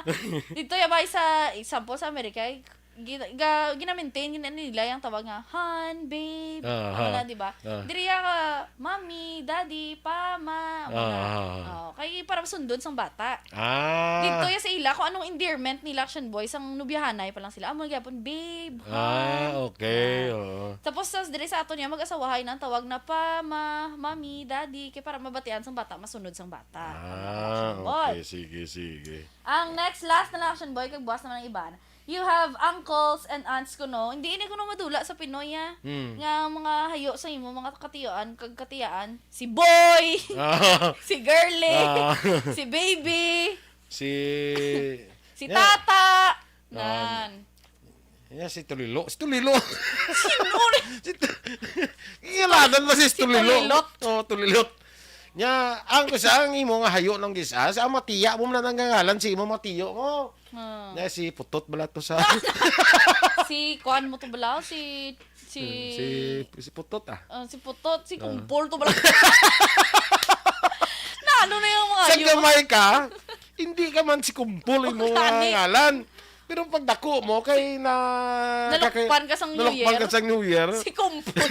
Dito yabay sa, example, sa Amerika, eh, gina-, ga-, gina-maintain, gina-, nila yung tawag nga, "Hon, babe." Ah, Ano ha. na, di ba? Ah. Diri ya ka, "Mommy, daddy, pa, ma." Ano Ah, na. ah, ah. Oh, kay para sundon sang bata. Ah. Dito ya sa ila, kung anong endearment nila, action boy, sang nubyahanay pa lang sila. Amo gyapon, "Babe, Ah, hon." okay, Ah. oo. Tapos, sa, diri sa aton niya, mag-asawahay na ang tawag na pa, ma, mommy, daddy, kay para mabatian sang bata, masunod sang bata. Ah, Action boy. okay. Sige, sige. Ang next, last na lang, action boy, kag buwas naman ang iban. You have uncles and aunts kuno. Hindi ini kuno madula sa Pinoy, ah. Hmm. Nga mga hayo sa imo, mga katiyaan, kag katiyaan. Si Boy! Ah. Si Girly! Ah. Si Baby! Si Si Yeah. Tata! Ah. Nan. Yeah, si Tulilo. Si Tulilo! Sino ni Si Tu-, ngalanan ba si Si Tulilo? Tulilot. Oh, Tulilot. Nya, ang kusa ang imo nga hayo nang gis-, ah, sa mga tiya mo man ang ngalan si imo mga tiyo mo. Ah. Na si Putot bala to sa Si kuan mo to bala, si, si, Si, si Putot, ah. Ah, si Putot, si Ah. Kumpol to bala. Na ano na yung mga Sa yun? Gamay ka, hindi ka man si Kumpol yung mga Gani. Ngalan. Pero pag dako mo, kay na, Nalukpan kay- ka sang New nalukpan Year. Ka sang New Year. Si Kumpol.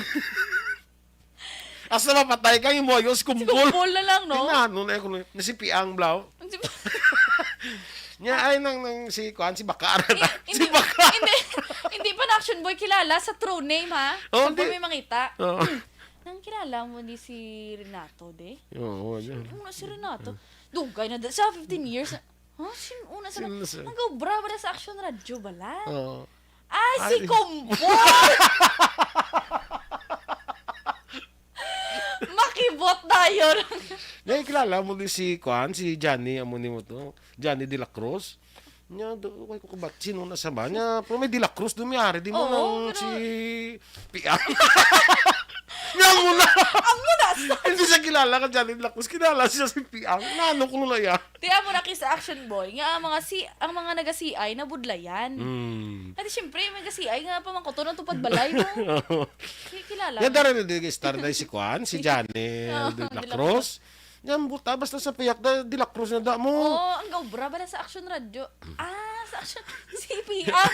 Asa mapatay ka, yung mo, si Kumpol. Si Kumpol na lang, no? Inano na yung na si Piang Blau. Ang si Nya, ay, nang, nang si, kuan, si Bakar na. Hindi, Si Bakar. hindi, hindi pa na Action Boy kilala sa true name, ha? Oh, Sa hindi. Boy may mangita. Oh. Hmm. Nang kilala mo ni si Renato, de? Oo, yun. Ano si Renato? Dugay na, de, sa fifteen years. Ha? Sin, una sa, Sin, sa nag-obra ba na sa Action Radio bala? Oo. Ay, si Ay. Kumpol! Makibot na yun. Nya, kilala mo ni si, kuan, si Johnny, amo ni mo to. Johnny de la Cruz. Nya, do, kay ko kabat, sino na sa ba? Nya, pero may de la Cruz, do may ari, di mo Oo, nang pero si Piang. Nya, mo na. Ang muna sa Hindi siya kilala ka Johnny de la Cruz. Kilala siya si Piang. Nano ko na ya. Tiyan mo na kay sa Action Boy, nga ang mga si, ang mga naga-C I nabudlayan. Mm. Ati, siyempre, may ga-C I nga pamangkuton ang tupad balay, no? Ki-, kilala Yan mo. Dara na din star na si Kuan, si Johnny Oo, de la de la Cruz. Yan, buta, basta sa piyak na de la Cruz na da mo. Oo, ang gaubra ba na sa Action Radio? Ah, sa Action, C P R.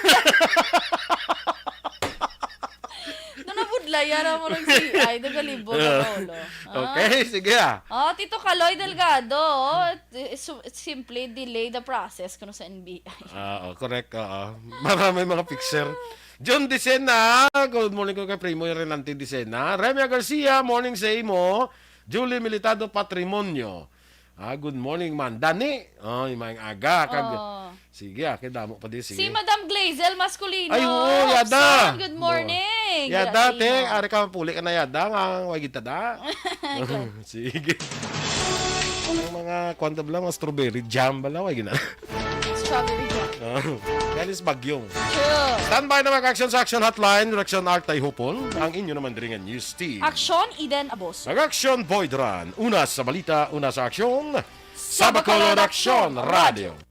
Doon nabudlayan na mo ng C I, nagalibog ang Ah. Lolo. Ah. Okay, sige, ah. Oh, Tito Kaloy Delgado, oh, eh, su-, simply delay the process kuno sa N B I. Ah, oh, correct, oo. Para may mga picture. John Dicena, good morning ko kay Primo Renante Dicena. Remia Garcia, morning sa imo. Julie Militado Patrimonio. Ah, good morning man. Dani, oh, yung mga aga. Kag, Oh. Sige, ah, kay damo pa di, sige. Si Madam Glazel Masculino. Ay, oo, yada. Robson, good Oo. morning. Yada, Good te, afternoon. Ari ka mapuli ka na yada, nga, way kita da. Sige. Ang mga, kwan ta bala, mga strawberry jam bala, way gina. Strawberry jam. Ah, yan is bagyong. True. Standby na mag-action sa Action Hotline, Direction Art Tay Hupol, ang inyo naman diri nga news team. Action, Eden Aboso. Mag-action, Boy Duran. Una sa balita, una sa aksyon. Sa Bacolod Action Radio.